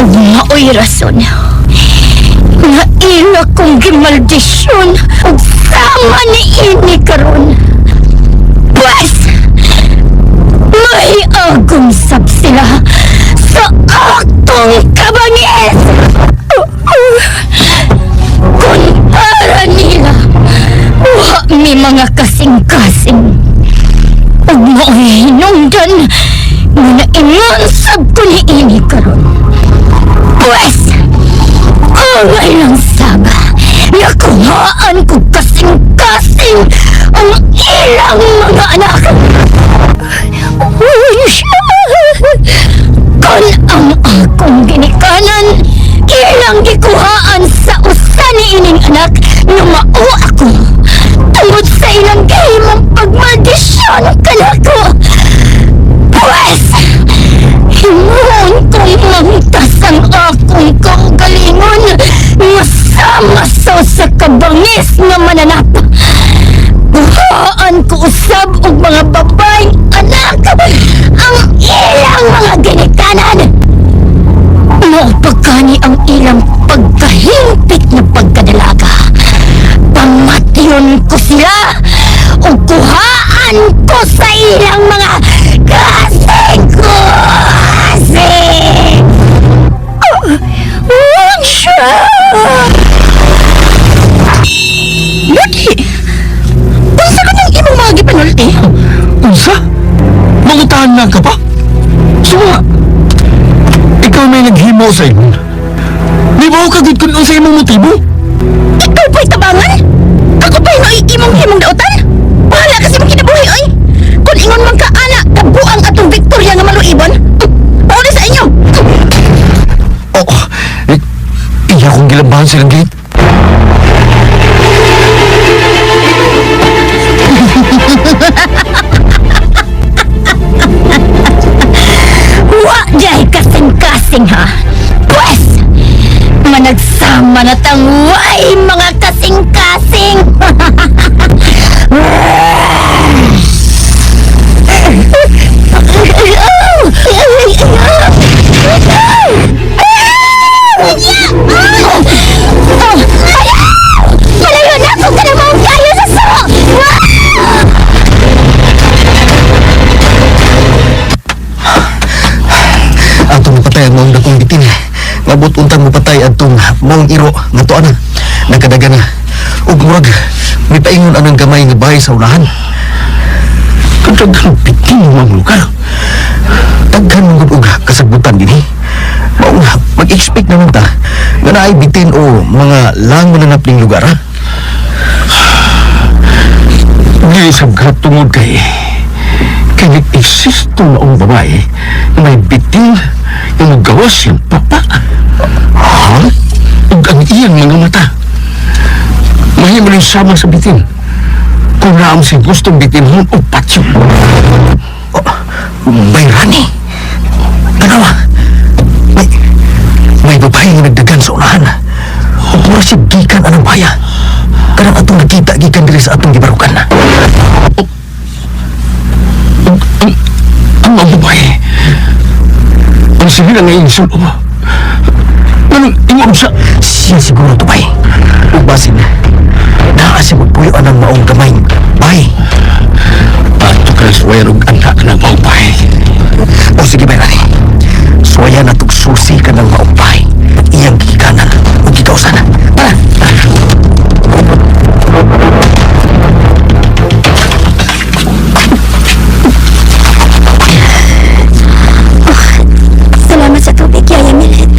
Ug maoy rason nga ila kong gimaldisyon ug sama ni ini karon. Pwes, may agong sab sila sa akong kabangis! Kung para nila, wa mi mga kasing-kasing. Ug mao'y hinungdan nga naingon sab ko ni ini karon. Pwes, angay lang saba, nakuhaan ko kasing-kasing ang ilang mga anak. Uy, siya! Kung ang akong ginikanan, ilang gikuhaan sa usa ni ining anak nga mao ako. Tungod sa ilang gahimong pagmaldisyon kanako. Pwes, himuon kong mangtas ang akong kaugalingon nga sama sa kabangis nga mananap. Buhaan ko usab og mga babaeng anak ang ilang mga ginikanan. Mao pagkani ang ilang pagkahimpit na pagkadalaga. Pamatyon ko sila ug kuhaan ko sa ilang mga kasing-kasing. Oh, siya! Lodi! Unsa ka nang imong mga gipanulti? Unsa? Mangutahan lang ka pa? Suwa! Ikaw may naghimo sa ingon. Di ba ako kagud kung unsa imong motibo? Ikaw pa'y tabangan? Ako pa'y mao'y imong himong dautan? Bahala kasi mong kinabuhi, oy! Kung ingon man ka, ana, kabuang atong Victoria nga maluibon, pauli sa inyo! Oh, iya akong gilambahan silang gate. Wa jay kasing-kasing ha. Pwes, managsama na tang way mga kasing-kasing. Palayo na kung ka na kayo sa suo! Atong mapatay ang maong dakong bitin. Mabot untang mapatay atong maong iro nga tuan na. Nagkadaga na. Ug murag may paingon anang gamay nga bahay sa unahan. Kadaghan bitin mo ang lugar. Daghan mong gud og kasagbutan dinhi. Mao nga mag-expect naman ta nga naay bitin o mga lang mananapling lugar ha. Dili sab ka tungod kay Kaya nag-exist itong maong babae na may bitin na magawas yung papa. Ha? Ug ang iyang mga mata. Mahimo rin sama sa bitin. Kung naam si gustong bitinhon o patyo. Oh, Bayrani. Tanawa. May babae nga nagdagan sa unahan. Ug mura siya gikan anang baya. Kanang atong nakita gikan diri sa atong gibarukan. Ang mga babae. Ang sige na ngayon sulong. Anong ingon sa... Siya siguro to bay. Ug basin naa siya magpuyo anang maong gamay. Bay. Ato ka suwayan og anak ng babae. O sige Bayrani. Suwayan na tog susi ka ng maong bay. Iyang gikanan ug gikausan. Tara! Salamat sa tubig, Yaya Milet.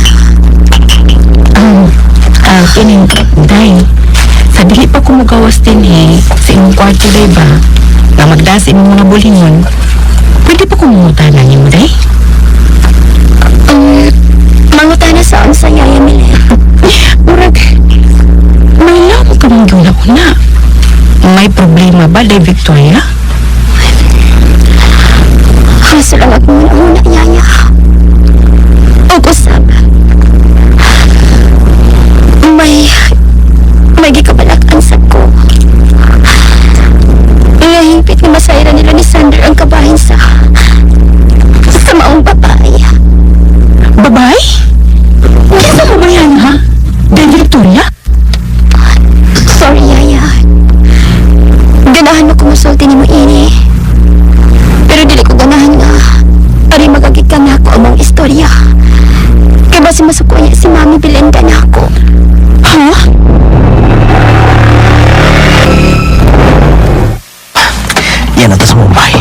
Kining, day. Sa dili pa ko mugawas din eh, sa imong kwarto day ba? Nga magdas imong mga bulingon. Pwede pa ko mangutana nimo day? Mangutana sa unsa, Yaya Milet. Murag, may lamo ka mong una. May problema ba, day Victoria? Kaso lang akong una-una, Yaya. Og usab. May gikabalak-an sa ko. Nga hingpit nga masayra nila ni Sander ang kabahin sa maong babae. Babae? Kinsa mo ba yan, ha? Day Victoria? Sorry, Yaya. Ganahan mo kumusulti ni mo ini. Pero dili ko ganahan nga. Ari magagikan na ako ang mong istorya. Kaya basi masuko niya si Mami Belinda na ako. Ha? Yan ata sa Mumbai.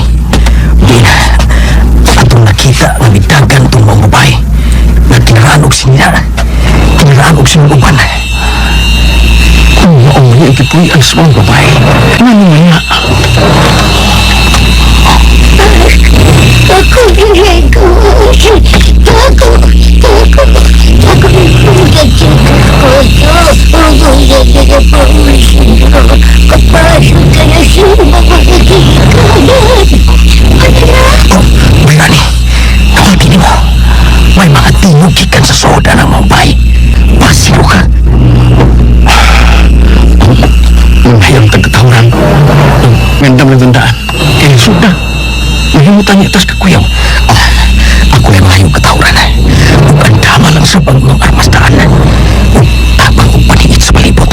Di na. Atong nakita nga migdagan tong mga babae. Nga kinaraan og sinina. Kinaraan og sinuuban. Kung maong niya ikipuy ang sa mga babae. Nga naman nga. Ako, Diego. Ako, ako, ako, Oh, Bayrani. Kapag mo. May mga tingog gikan sa soda ng Mumbai. Pasino ka. Ang tagkatawaran. Ngandam na dandaan. Kaya suda. Mahimutan niya tas kakuyaw. Ah, ako yung mga katawran. Ug ang dama lang sa pang mga armas daan. Ug tabang og paningit sa palibot.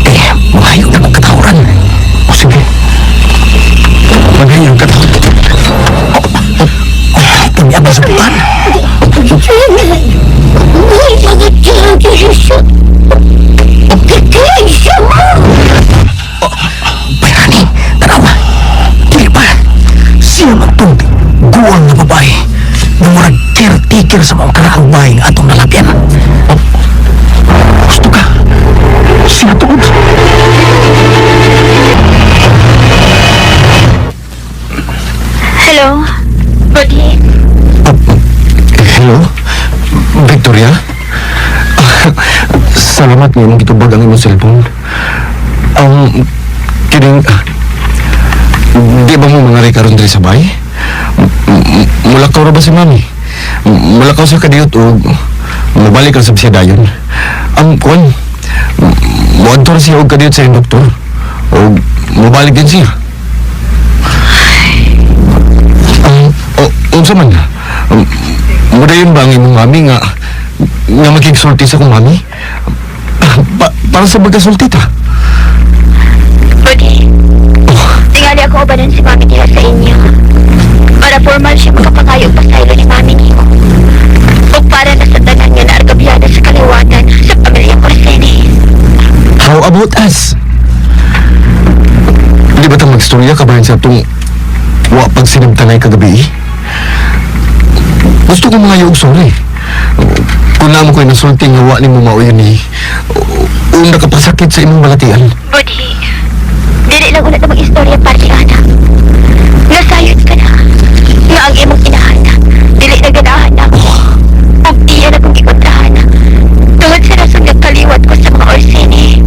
Kaya mahayo na kong katawran. O sige. Magayong katawran. Oh, tumi sa butan. Bayrani, tanawa. Dili ba? Siya man tong guwang nga babae na murag caretaker sa mga karaang bahay nga atong nalapyan. Oh, gusto ka? Siya tuod. Hello? Buddy? Hello? Victoria? Salamat nga imong gitubag ang imong cellphone. Kining... di ba mo mga karon diri sa bay? Mulakaw ra ba si Mami? Mulakaw sa kadiyot og mobalik ra sab siya dayon. Ang kuan, moadto ra siya og kadiyot sa iyang doktor. Og mobalik din siya. Unsa man? Mudayon ba ang imong mami nga nga makigsulti sa akong mami? Para sa pagkasulti ta. Buddy? Tingali ako ubanan si Mami diha sa inyo. Para formal siya makapangayo og pasaylo ni Mami nimo. Ug para na sa tanan nga naargabyada sa kaliwatan sa pamilya Corsene. How about us? Di ba ta magstorya kabahin sa itong wa pag sinabtanay kagabi? Gusto ko mga yung sorry. Kung namo ko'y nasulti nga wa nimo maoy ni o nakapasakit sa imong balatian. Buddy, dili lang ulit na mag-istorya parte ana. Nasayod ka na. Nga ang imong inahan, dili na ganahan nako. Ug iya na kong gikontrahan. Tungod sa rason nga kaliwat ko sa mga Orsini.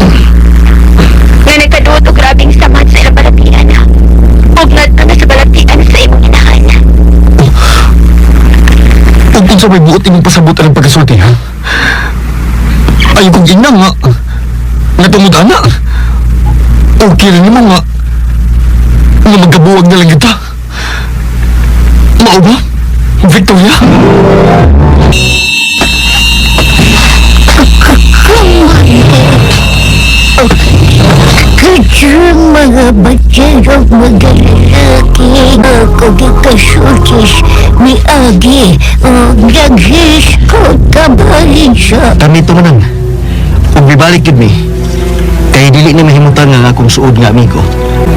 Nga nagkaduot og grabing samahan sa ilang balatian. Ug ngadto na sa balatian sa imong inahan. Ug unsa may buot imong pasabutan ang pagkasulti, ha? Ayaw kong ina nga. Nga tungod ana. Okay rin nimo nga. Nga magkabuwag na lang kita. Mao ba? Victoria? Kaya mga batserong mga lalaki ako gikasultis ni Agi o naghis ko kabalin siya. Kami to manang. Ug mibalik gyud mi. Kay dili na mahimutang nga akong suod nga amigo.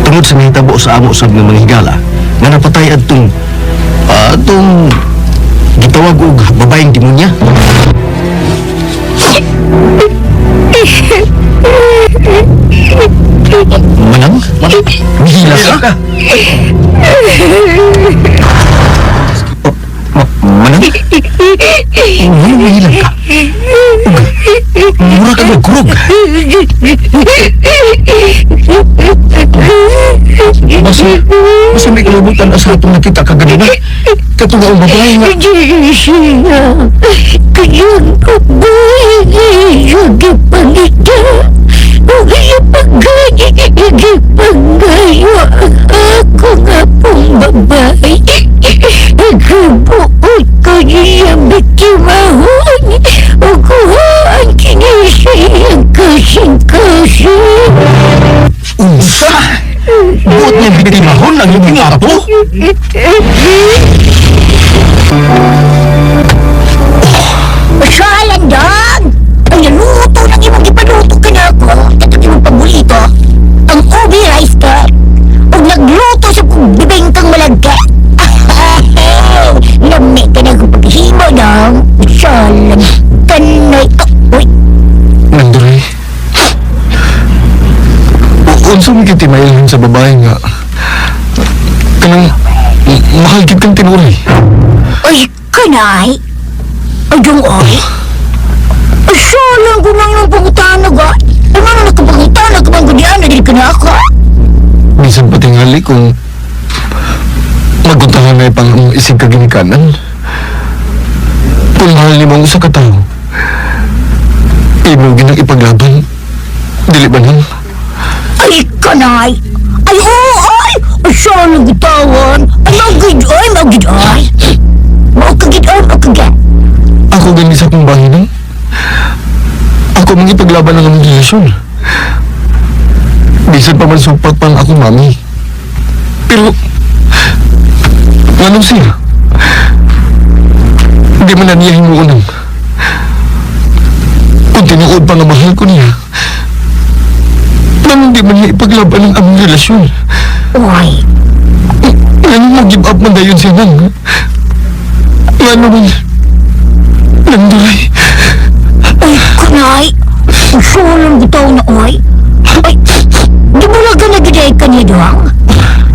Tungod sa nahitabo sa amo sab nga mga higala nga napatay adtong atong gitawag og babaeng demonya. Manang? Mihila ka? Oh, Manang? Mihila ka? Mura ka nagkurog. Basta may kalibutan asa atong nakita ka ganina. Katong ang babae nga. Dili siya. Kanyang babae siya gipangita. Ug iya pagani, gipangayo ang ako nga pong babae. Nagbuot ko niya biktimahon. Ug kuhaan kini sa iyang kasing-kasing. Unsa? Buot niya biktimahon ang imong apo? Salan, dog! Ang naluto ng imong gipaluto ka na ako. Katong imong paborito. Ang ubi rice cake. Ug nagluto sa kong bibingkang malagka. Lami ka na kong paghimo, dong. Salan, kanay. Oh, uy, Nandure. Unsa may kitimailhan sa babae nga kanang mahal gid kang tinuri. Ay, kanay. Ay, dong, ay. Ay, salan ko nang nang pangutana ga. Ay, nga nang nakapangutana ka bang gudian na dili ka na ako. Bisan patingali kung maguntahan na pang ang isig ka ginikanan. Kung mahal ni mong usa ka tawo, imo ginang ipaglaban. Dili ba nang? Ay, kanay! Ay, oo, ay! Ay, sana gitawan! Ay, magid, ay, magid, ay! Maukagid, ay, maukagid! Ako gani sa akong bahay nang. Ako mang ipaglaban ang among relasyon. Bisan pa man supat pang akong mami. Pero, nganong siya? Hindi man na niya himuon ang. Kung tinuod pa nga mahal ko niya, nganong di man niya ipaglaban ang among relasyon? Uy, Nganong mag-give up man dayon siya nang? Ngano man, Nanduray. Ay, kanay! Ay, sana gitaw na, ay! Ay, di bulag ka na gid ay kaniya doang?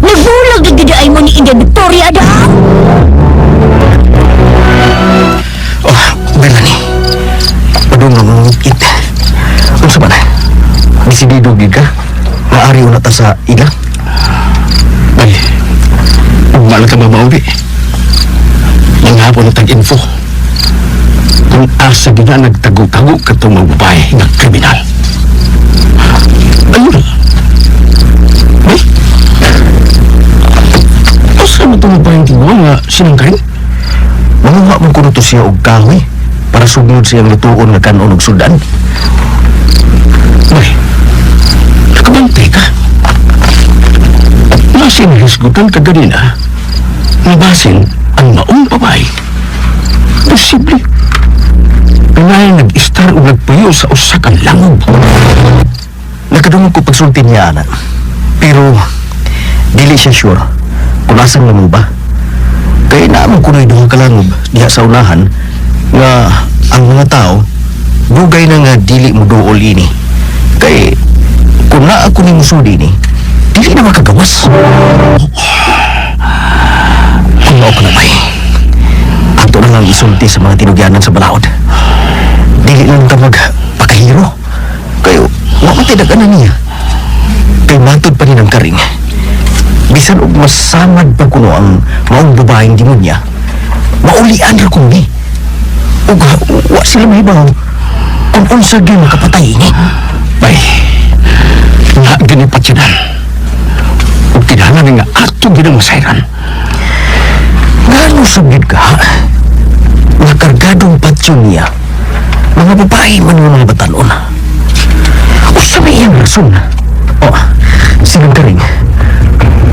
Nagbulag na gid ay mo ni Inday Victoria doang? Oh, Melanie. Padung nga mangit. Unsa ba na? Desidido gid ka? Maari una ta sa ila? Ay, ugma lang ka mamauwi. Manghapon na tag-info. Kung asa gina nagtago-tago katong mga babae nga kriminal. Ayun. Ay, asa mo itong babaeng tigwa nga sinangkain? Manguha man kuno to siya og kahoy para sugnod siyang lutuon nga kanon og sudan. Ay, nakabantay ka. Nasin hisgutan ka ganina, nabasin ang maong babae. Posible. Pinay nag-istar o nagpuyo sa usa ka langob. Nakadungog ko pagsulti niya ana. Pero dili siya sure kung asan na mo ba. Kay naman kuno'y duha ka langob diha sa unahan nga ang mga tao dugay na nga dili mo duol ini. Kay kung naa ko ni musudi ni, dili na makagawas. Kung Ang mao ko na bay. Ato na lang isulti sa mga tinugyanan sa balaod. Dili lang ta magpakahiro. Kayo, wa man tay na niya. Kay matod pa ni ng karing. Bisan og masamad pa kuno ang maong babaeng demonya, maulian ra kung ni. Ug wa sila mahibaw kung unsa gyud makapatay ini. Bay, nga gini patsinan. Ug kinahanglan nga ato gid ang masayran. Ngano sa gyud ka? Nga kargadong patyo niya, mga babae man nga mga batanon. Usa may iyang rason. Oh, sinang karing,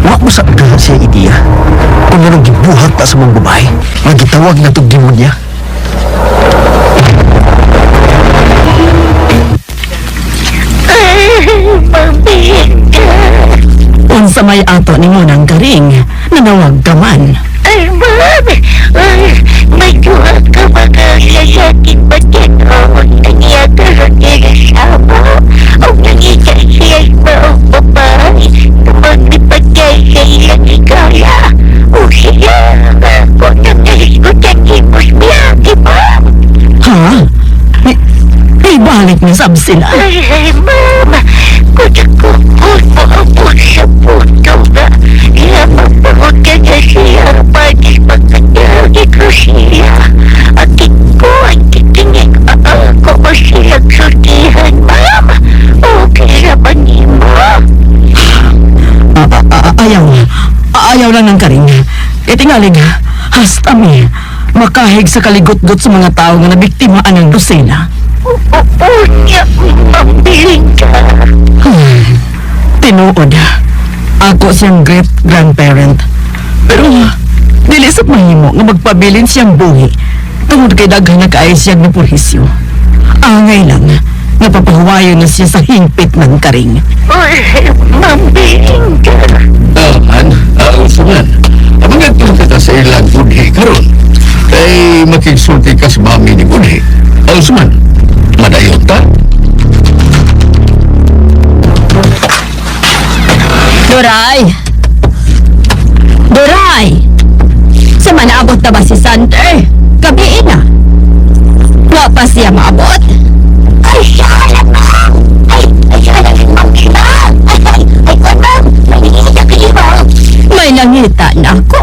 wa mo sa dala siya ideya kung anong gibuhat ta sa mga babae nga gitawag na tog demonya. Unsa may ato ninyo ng karing, nanawag ka man. Ay, ma'am! Ay, may duha ka mga lalaking batanon na niya karon nila sama. O nangita siya maong babae na maglipatay sa ilang higala. O siya nga ako nang nahisgutan ni Boss Miyagi, ma'am. Ha? May balik ni sab sila. Ay, ay, ma'am! Kung ako maabot sa punto nga, lamang pangutan na siya pagis pagkatawag ko siya. Akin ko ang titingin ako ko silang sultihan, ma'am. Okay naman ni mo. Ayaw. Ayaw lang ng karing. Itingalig, hasta mi, makahig sa kaligot-got sa mga tao nga nabiktima anang Lucena. Oo niya, Ma'am Belinda. Tinuod. Ako siyang great-grandparent. Pero, dili sa mahimo nga magpabilin siyang buhi tungod kay daghan na kaay siyang napurhisyo. Angay lang, nga papahuwayon na siya sa hingpit ng karing. Ay, Ma'am Belinda. An, usuman. Mga kita sa ilang budhi karon. Kay makigsulti ka sa mami ni budhi. Usuman, madayon ta? Doray! Doray! Sa manaabot na ba si Sander? Gabi na. Wa pa siya maabot? Ay, sala, ma'am. Ay, ay, sala, ma'am. Ma'am. Ay, ay, ay, ma'am. May nangita kayo, ma'am. May nangita na ako.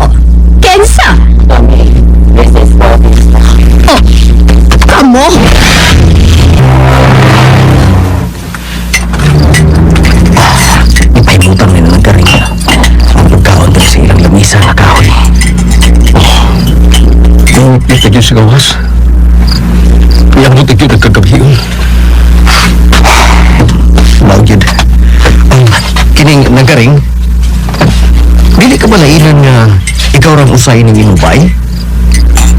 Kensa? Oh, kamo? Ipahimutan nila ng karing ang pagkaon diri sa ilang lamisa na kahoy. Kung kita dyan sa gawas, iyang buti yun ang kagabiyon. Mao gyud. Ang kining nagaring, dili ka ba nailan nga ikaw rang usay ning imong bay?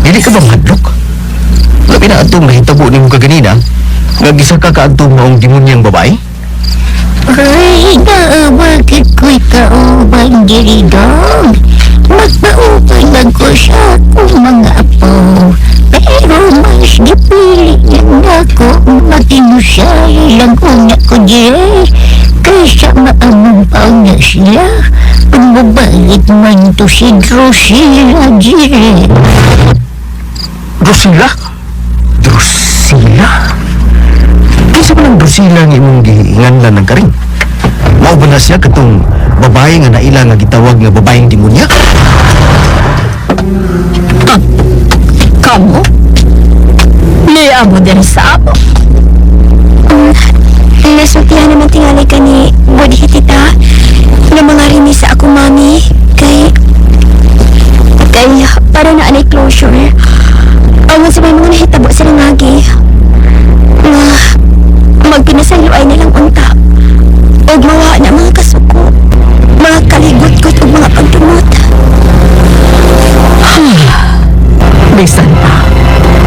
Dili ka ba mahadlok? Labi na atong nahitabo nimo kaganina, nga gisa ka kaadtong maong demonyang babae? Ay, naabakit ko'y kauban diri dong. Magpauban lang ko sa akong mga apo. Pero mas gipili lang ako makinusay lang una ko diri. Kaysa maamong pa na sila. Pagbabayit man to si Drusilla diri. Drusilla? Drusilla? Kinsa man ang Drusilla nga imong giinganlan ng karing? Mao ba na siya katong babae nga naila nga gitawag nga babaeng demonya? Kamo? Niya mo din sa amo. Nasultihan naman tingali ka ni Budhi tita nga mga rini sa akong mami kay kay para na anay closure. Ang sa may mga nahitabo sa langagi nga magpinasaylo ay nilang unta og mawa na mga kasuko, mga kaligot-got ug mga pagdumot. Bisan pa.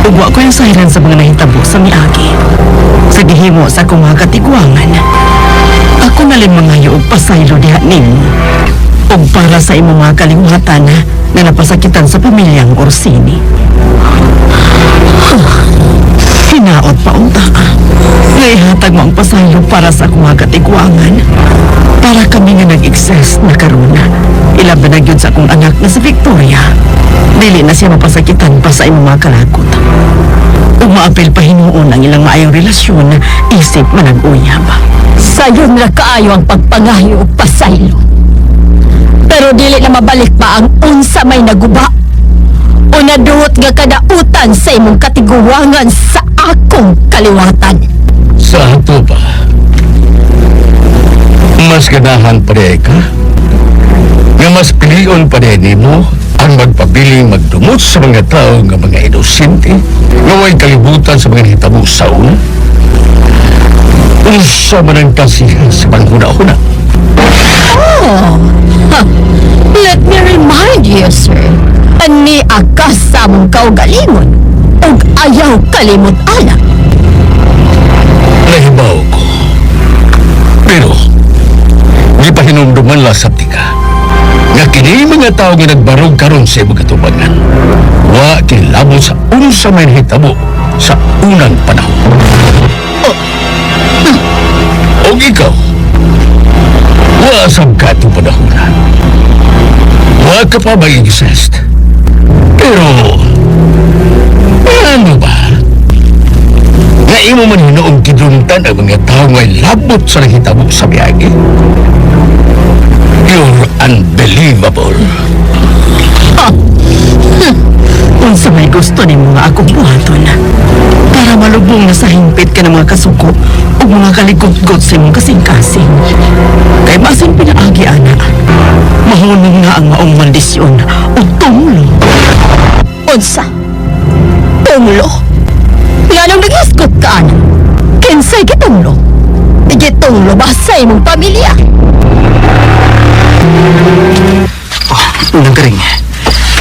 Ugwa ko yung sahiran sa mga nahitabo sa miagi. Sa gihimo sa akong mga katigwangan. Ako na lang mga og pasaylo diha nimo. Ug para sa imong mga kaliwatan na napasakitan sa pamilyang Orsini. Hinaot pa unta ka. Naihatag mo ang pasaylo para sa akong mga katigwangan. Para kami nga nag-exist na karon. Ilabi na gyud sa akong anak na si Victoria. Dili na siya mapasakitan pa sa imong mga kalagot. Ug maapil pa hinuon ang ilang maayong relasyon isip manag-uyab. Sayon ra kaayo ang pagpangayo og pasaylo. Pero dili na mabalik pa ang unsa may naguba o naduot nga kadautan sa imong katiguwangan sa akong kaliwatan. Sa ato ba? Mas ganahan pa rin ka? Nga mas pilion pa rin nimo ang magpabiling magdumot sa mga tao nga mga inosente nga way kalibutan sa mga nahitabo sa una? Unsa man ang kasihan sa panghuna-huna? Oh, ha, let me remind you, sir. Ani akas sa among kaugalingon ug ayaw kalimot ana. Nahibaw ko. Pero, di pa hinumduman la sa tika. Nga kini mga tao nga nagbarog karon sa imong katubangan. Wa kilabot sa unsa may nahitabo sa unang panahon. Oh. Og ikaw, wa sab ka itong panahon. Wa ka pa ba exist? Pero, ano ba? Nga imo man hinuong gidumtan ang mga tao nga labot sa nahitabo sa biyage. You're unbelievable. Unsa may gusto nimo nga akong buhaton para malubong na sa hingpit ka ng mga kasuko o mga kaligotgot sa imong kasing-kasing. Kay basin pinaagi ana, mahunong na ang maong maldisyon o tumlo. Unsa? Tunglo? Nganong naghisgot ka ana? Kinsay gitunglo? Gitunglo ba sa imong pamilya? Oh, unang karing.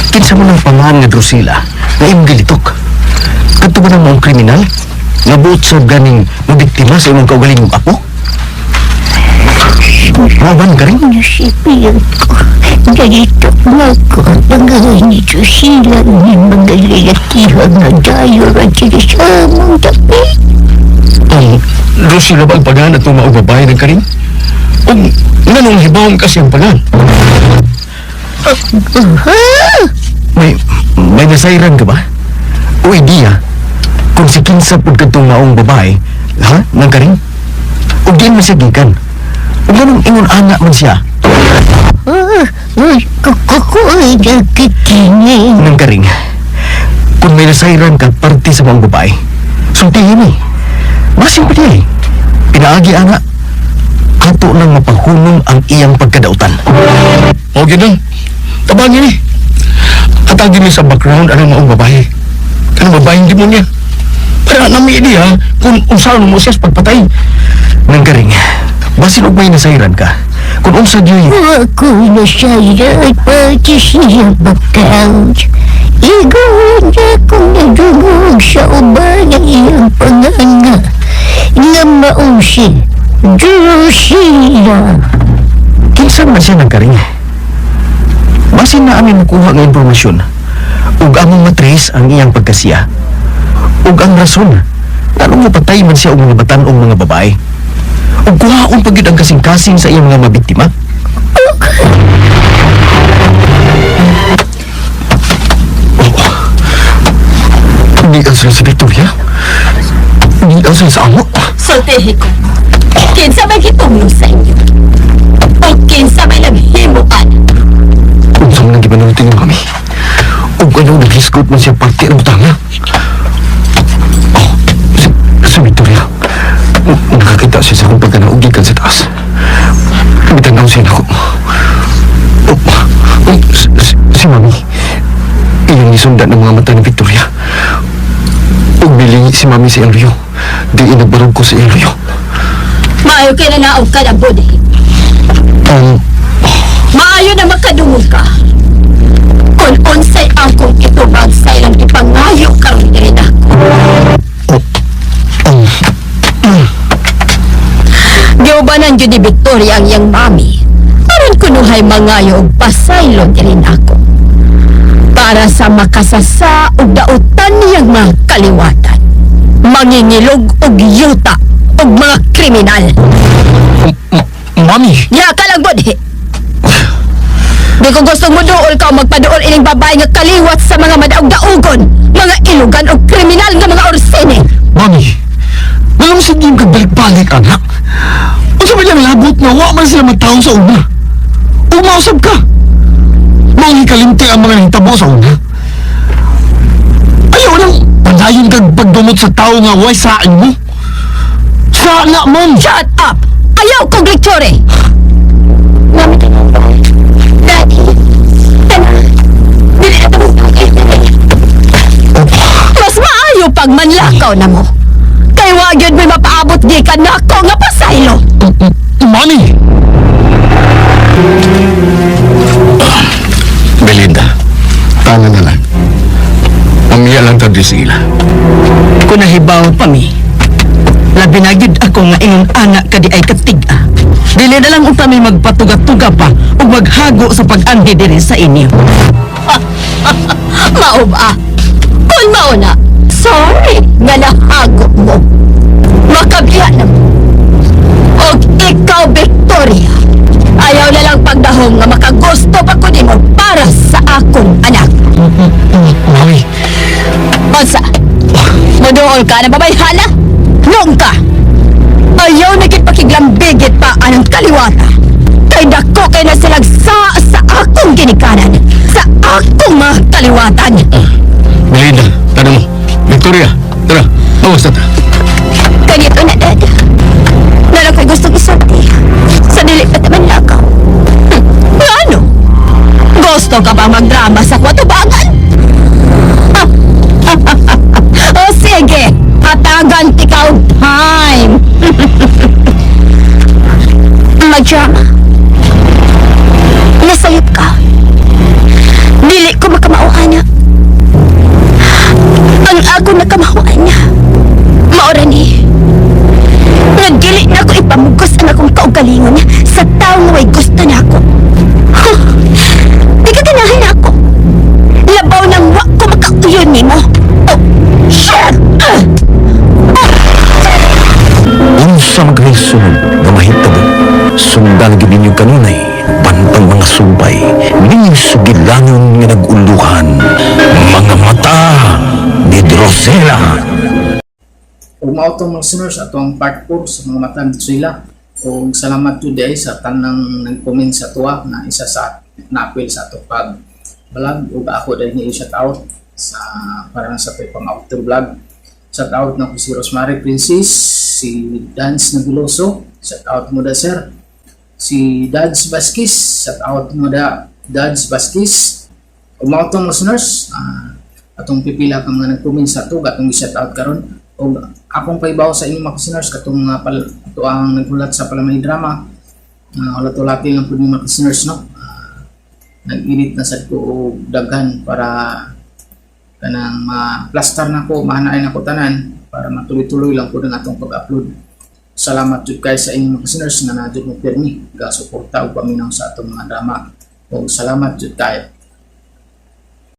Kinsa man ang pangalan nga Drusilla nga imong gilitok? Kadto ba nang maong kriminal? Nga buot sa ganing mabiktima sa imong kaugalingong apo? Mao ba nang karing? Nasipiyag ko. Ganito na ko. Pangalan ni Drusilla ni mga lalakihan na dayo at sila sa among tabi. Ang Drusilla ba ang pangalan at maong babae ng karing? O nganong hibawon kasi ang pangalan? May nasayran ka ba? O ideya, kung si kinsa pud kadtong maong babae, ha? Nang karing? O diin man siya gikan? O ganong ingon ana man siya? Uy, kukukuy nagkikini. Nang karing, kung may nasayran ka parte sa maong babae, sultihin eh. Basin pa niya eh. Pinaagi ana, ato nang mapahunong ang iyang pagkadautan. O ganun, tabangin eh. Atagin mi sa background anong maong babae. Kanang babaeng demonya. Para nami idea kung unsaon mo siya sa pagpatay. Nang karing, basin og may nasayran ka, kung unsa diyoy Ako nasayran pati siya background. Igawin niya kung nadungog sa uban ang iyang panganga. Nga mausi, Drusilla. Kinsa man siya nang karing? Basin na amin makuha nga impormasyon ug among matrace ang iyang pagkasiya ug ang rason nganong mapatay man siya og mga batan-ong mga babae ug kuhaon pa gyud ang kasing-kasing sa iyang mga mabiktima. Oh. Di asal sa Victoria? Di asal sa amo? Sultihi ko. Kinsa may gitunglo sa inyo? O kinsa may naghimo ana? Unsa man ang gipanulti ni Mami? Ug ano naghisgot man siya parte ng utanga? Oh, si Victoria. Nakakita siya sa akong pagkanaog gikan sa taas. Bitanaw siya nako. Oh, oh, si Mami. Iyang gisundan ng mga mata ni Victoria. Ug bilingi si Mami sa iyang luyo. Di inagbarog ko sa iyang luyo. Maayo kay nanaog ka na, Budhi. Maayo na makadungog ka. Kung unsay akong itubag sa ilang ipangayo karon diri nako. Giubanan gyud ni Victoria ang iyang mami. Aron kunuhay mangayo og pasaylo diri nako. Para sa makasasa og dautan niyang mga kaliwatan. Mangingilog og yuta og mga kriminal. Mami! Mami! Diha ka lang, budhi. Di ko gustong muduol ka o magpaduol ining babae nga kaliwat sa mga madaog-daugon, mga ilugan o kriminal nga mga Orsini. Mami! Walang sige yung kagbalik-balik, anak. Unsa ba niyang labot nga wa man sila mataw sa una? Ug mausab ka. Maong hikalimti ang mga nahitabo sa una. Ayaw lang padayon kag pagdumot sa tao nga way sain mo. Sa na, ma'am! Shut up! Ayaw kong lekture! Mami, tanong ba? Daddy, tana. Dili na ito Mas maayo pag manlakaw na mo. Kay wa gyud may mapaabot gikan nako nga pasaylo. Mami! Belinda, tama na lang. Pamilya lang tayo sila. Kung nahibaw pa mi, labi na gyud ako nga ingon anak ka di ay katig-a. Dili na lang unta mi magpatuga-tuga pa ug maghago sa pag-anhi diri sa inyo. Mao ba? Kung mao na, sorry nga nahago mo. Makabiya na mo. Og ikaw, Victoria, ayaw na lang pagdahong nga makagusto pa ko nimo para sa akong anak. Mami, Unsa? Moduol ka na babayhana? Nung ka! Ayaw na gid pakiglambigit pa anang kaliwata. Kay dako kay na silang sa akong ginikanan, sa akong mga kaliwatan. Belinda, tanong mo. Victoria, tara, bawas na ta. Ganito na, Dad. Nalang kay gustong isulti. Sa dili pa taman lakaw. Ano? Gusto ka ba magdrama sa kwatubangan? O sige, hatagan ikaw time. Mag-drama. Nasayop ka. Dili ko makamauhan na. Ang ako nakamauhan niya. Maura ni. Nagdili na ako ipamugos ang akong kaugalingon sa taong way gusto na ako. Huh. Di ka ganahan na ako. Labaw nang wa ko makauyon nimo. Oh, shit! Ah! Unsa magresulod nga mahitabo, sundan gyud ninyo kanunay bantang mga subay ninyong sugilanon nga nag-uluhan, mga mata ni Drosela. Ug mao to, mga listeners, ato ang part 4 sa mga mata ni Drusilla. Ug salamat today sa tanang nag-comment sa tuwa na isa sa na-appeal sa ato pag vlog, ug ako dahil ni shout out sa para sa ato pang outro vlog. Shout out na ko si Rosemary Princess, si Dance Nabiloso, shout out mo da, sir. Si Dads Vasquez, shout out mo da, Dads Vasquez. Ug mao to, mga listeners, atong pipila ka mga nag-comment sa ato atong i-shout out karon. Ug akong pahibaw sa inyong mga listeners, katong mga ato ang naghulat sa Palamay Drama, hulat-hulati lang pud mga listeners, no. Nag-edit na sad ko og daghan para kanang ma-plaster na ko, mahanaay na ko tanan para matuloy-tuloy lang pud ang atong pag-upload. Salamat jud kay sa inyong mga listeners nga naa jud mo pirmi ga suporta ug paminaw sa atong mga drama. Ug salamat jud kayo.